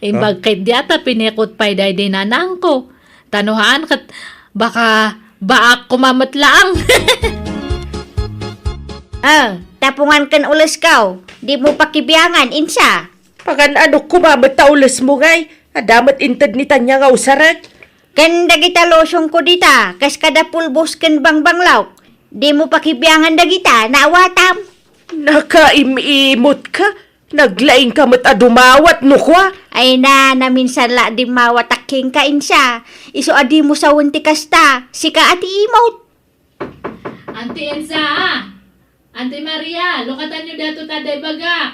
Eh, imbag ah? Ketdi a ta pinikot pay daydi nanangko. Ta no haan ket baka baak koma met laeng. Ah, tapungan ken ulesko. Dimo pakibiangan, Insa. Pagan-anok koma met ta ulesmo ngay? Adda met inted ni Tania nga usarek. Ken dagita lotionko dita, kas kada pulbos ken bangbanglawk. Dimo pakibiangan dagita, naawatam. Nakaim-imot ka. Naglaing ka met a dumawat no kua. Ay na, naminsan la a dimmawat a kenka, Insa. Isu a dimo sawen ti kasta, sika a ti imot. Auntie Insa, ah! Auntie Maria, lukatanyo daytoy ta adda ibagak.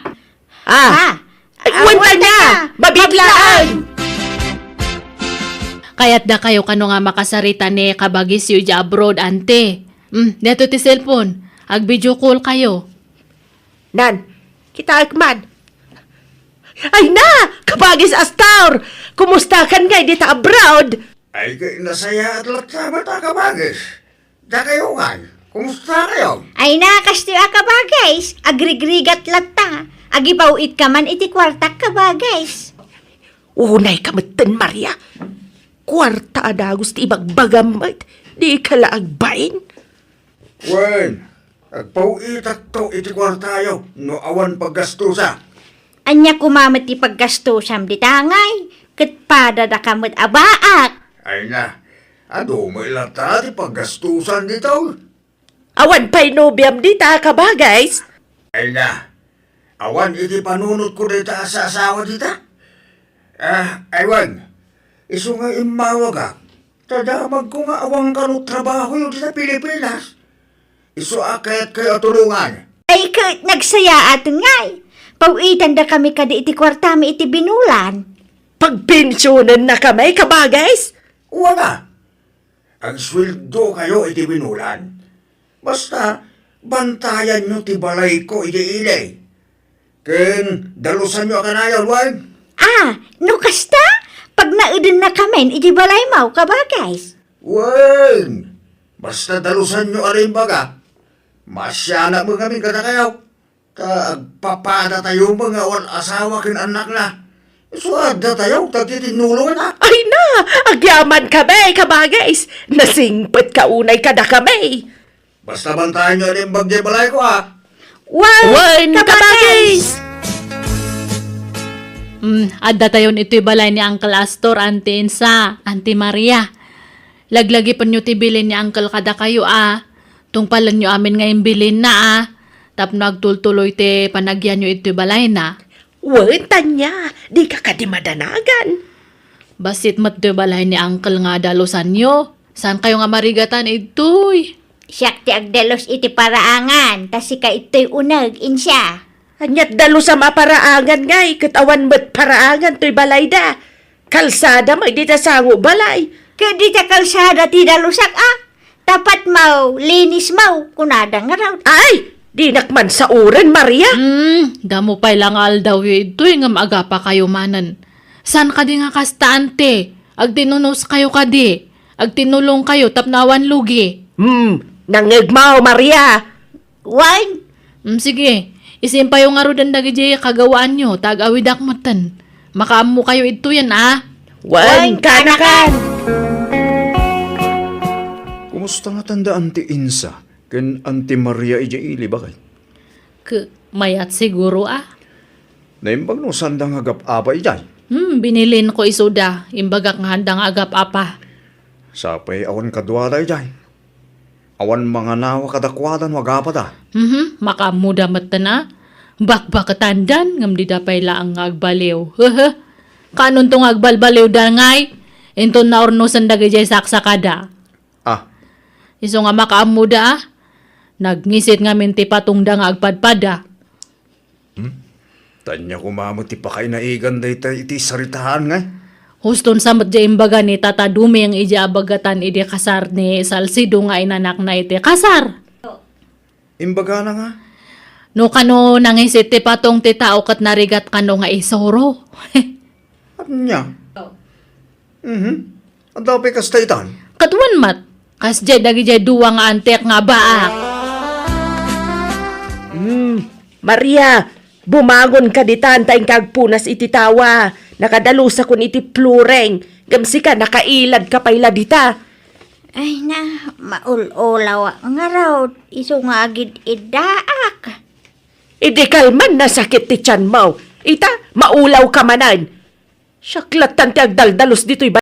Ah! Ah! Ay, awan, awan ta ta na! Na! Mabiglaan! Kayatdakayo kano nga makasarita ni kabagisyo idiay abroad, ante. Hmm, daytoy ti cellphone. Ag-video call kayo. Nan, kitaek man. Ay na! Kabagis Astor! Kumustakan ngay dita abroad? Ay, kay nasayaat latta met a kabagis. Dakayo ngay, kumusta kayo? Ay na, kastoy a kabagis, agrigrigat latta. Agipaw-it ka man iti kuartak, kabagis. Unay ka metten, Maria. Kuarta a dagus ti ibagbagam met, di ka la agbain. Wen, agpaw-itakto iti kuartayo no awan paggastusa. Ania koma met ti paggastosam dita ngay? Ket padadaka met a baak. Ay na, adu met latta ti paggastosan dita. Awan pay nobiam dita, kabagis? Ay na, awan iti panunotko dita a saasawa dita. Ah, ay wen, isu nga immawagak, ta damagko nga awan kano trabahoyo dita Pilipinas. Isu a kayatkayo a tulongan. Ay ket nagsayaat ngay. Paw-itandakami kadi iti kuartami iti binulan. Pagpensionennakami, kabagis? Wen a. Agsueldokayo iti binulan. Basta, bantayanyo ti balayko iti ili. Ken dalusanyo a kanayon, wen? Ah, no kasta, pagnaedennakamin iti balaymo, kabagis. Wen, basta dalusanyo a rimbaga. Maasianak met ngamin kadakayo. Ta agpapadatayo met nga awan asawa ken annakna. Isu a addatayo, ta agtitinnulonganna. Ay na, agyaman kami, kabagis. Nasingpet ka unay kadakami. Basta bantayanyo a naimbag diay balayko, a. Wen, wen, kabagis! Kabagis! Mm, addatayon itoy balay ni Uncle Astor, Auntie Insa, Auntie Maria. Laglagipenyo ti bilin ni Uncle kadakayo, a. Tungpalenyo amin nga imbilinna, a. Tapno agtultuloy ti panagyanyo itoy balayna. Wen, Tania, dika kadi madanagan. Bassit met toy balay ni Uncle nga dalusanyo. Saankayo nga marigatan idtoy? Siak ti agdalus iti paraangan, ta sika ittoy uneg, Insa. Ania't dalusam a paraangan ngay, ket awan met paraangan toy balayda. Kalsada met dita sango balay. Ket dita kalsada ti dalusak a. Tapat maw, linis maw, kunada ngarud. Ay, dinak man sauren, Maria. Hmm, damo pay la nga aldawyo idtoy ngem agapakayo manen. Saan kadi nga kasta, ante? Agtinunoskayo kadi? Agtinulongkayo tapno awan lugi? Hmm, nangngegmo, Maria. Wen. Hmm, sige. Isimpayo ngaruden dagidiay kagawaanyo, ta ag-awidak metten. Makaammokayo idtoyen, a? Wen, kanakan. Kumusta ngatan da Anti Insa ken Anti Maria idiay ili, baket? Ke, mayat siguro, a? Naimbag no sanda nga agap-apa idiay? Hmm, binilinko isuda. Imbagak nga sanda nga agap-apa. Sapay awan kaduada idiay. Awan manganawa kadakuada no agapada. Mhm, makaammoda metten a. Bakbaketandan, ngem dida pay laeng nga agbaliw. Hehe. Kaanonto nga agbalbaliwda ngay? Inton naurnosen dagidiay saksakada. Ah. Isu nga makaammoda a. Nagngisit ngamin ti patongda nga agpadpada. Hmm? Ania koma met ti pakainaigan dayta iti saritaan ngay? Huston sa met diay imbaga ni Tata Duming idiay abagatan idi kasar ni Salcedo nga inanakna iti kasar. Imbagana nga? No kano nangisit ti patong ti tao ket narigat kano nga isuro. Ania? Mhm. Adda pay kasta itan? Ket wen met, kasdiay dagidiay dua nga antek nga abaak. Hmm, Maria, bumangon ka ditan ta inka agpunas iti tawa. Nakadalusakon iti plureng, ngem sika nakailad ka pay la dita. Ay na, maul-ulawak ngarud, isu nga agid-iddaak. Idi kalman nasakit ti tianmo, ita, maulaw ka manen. Siak lattan ti agdaldalus ditoy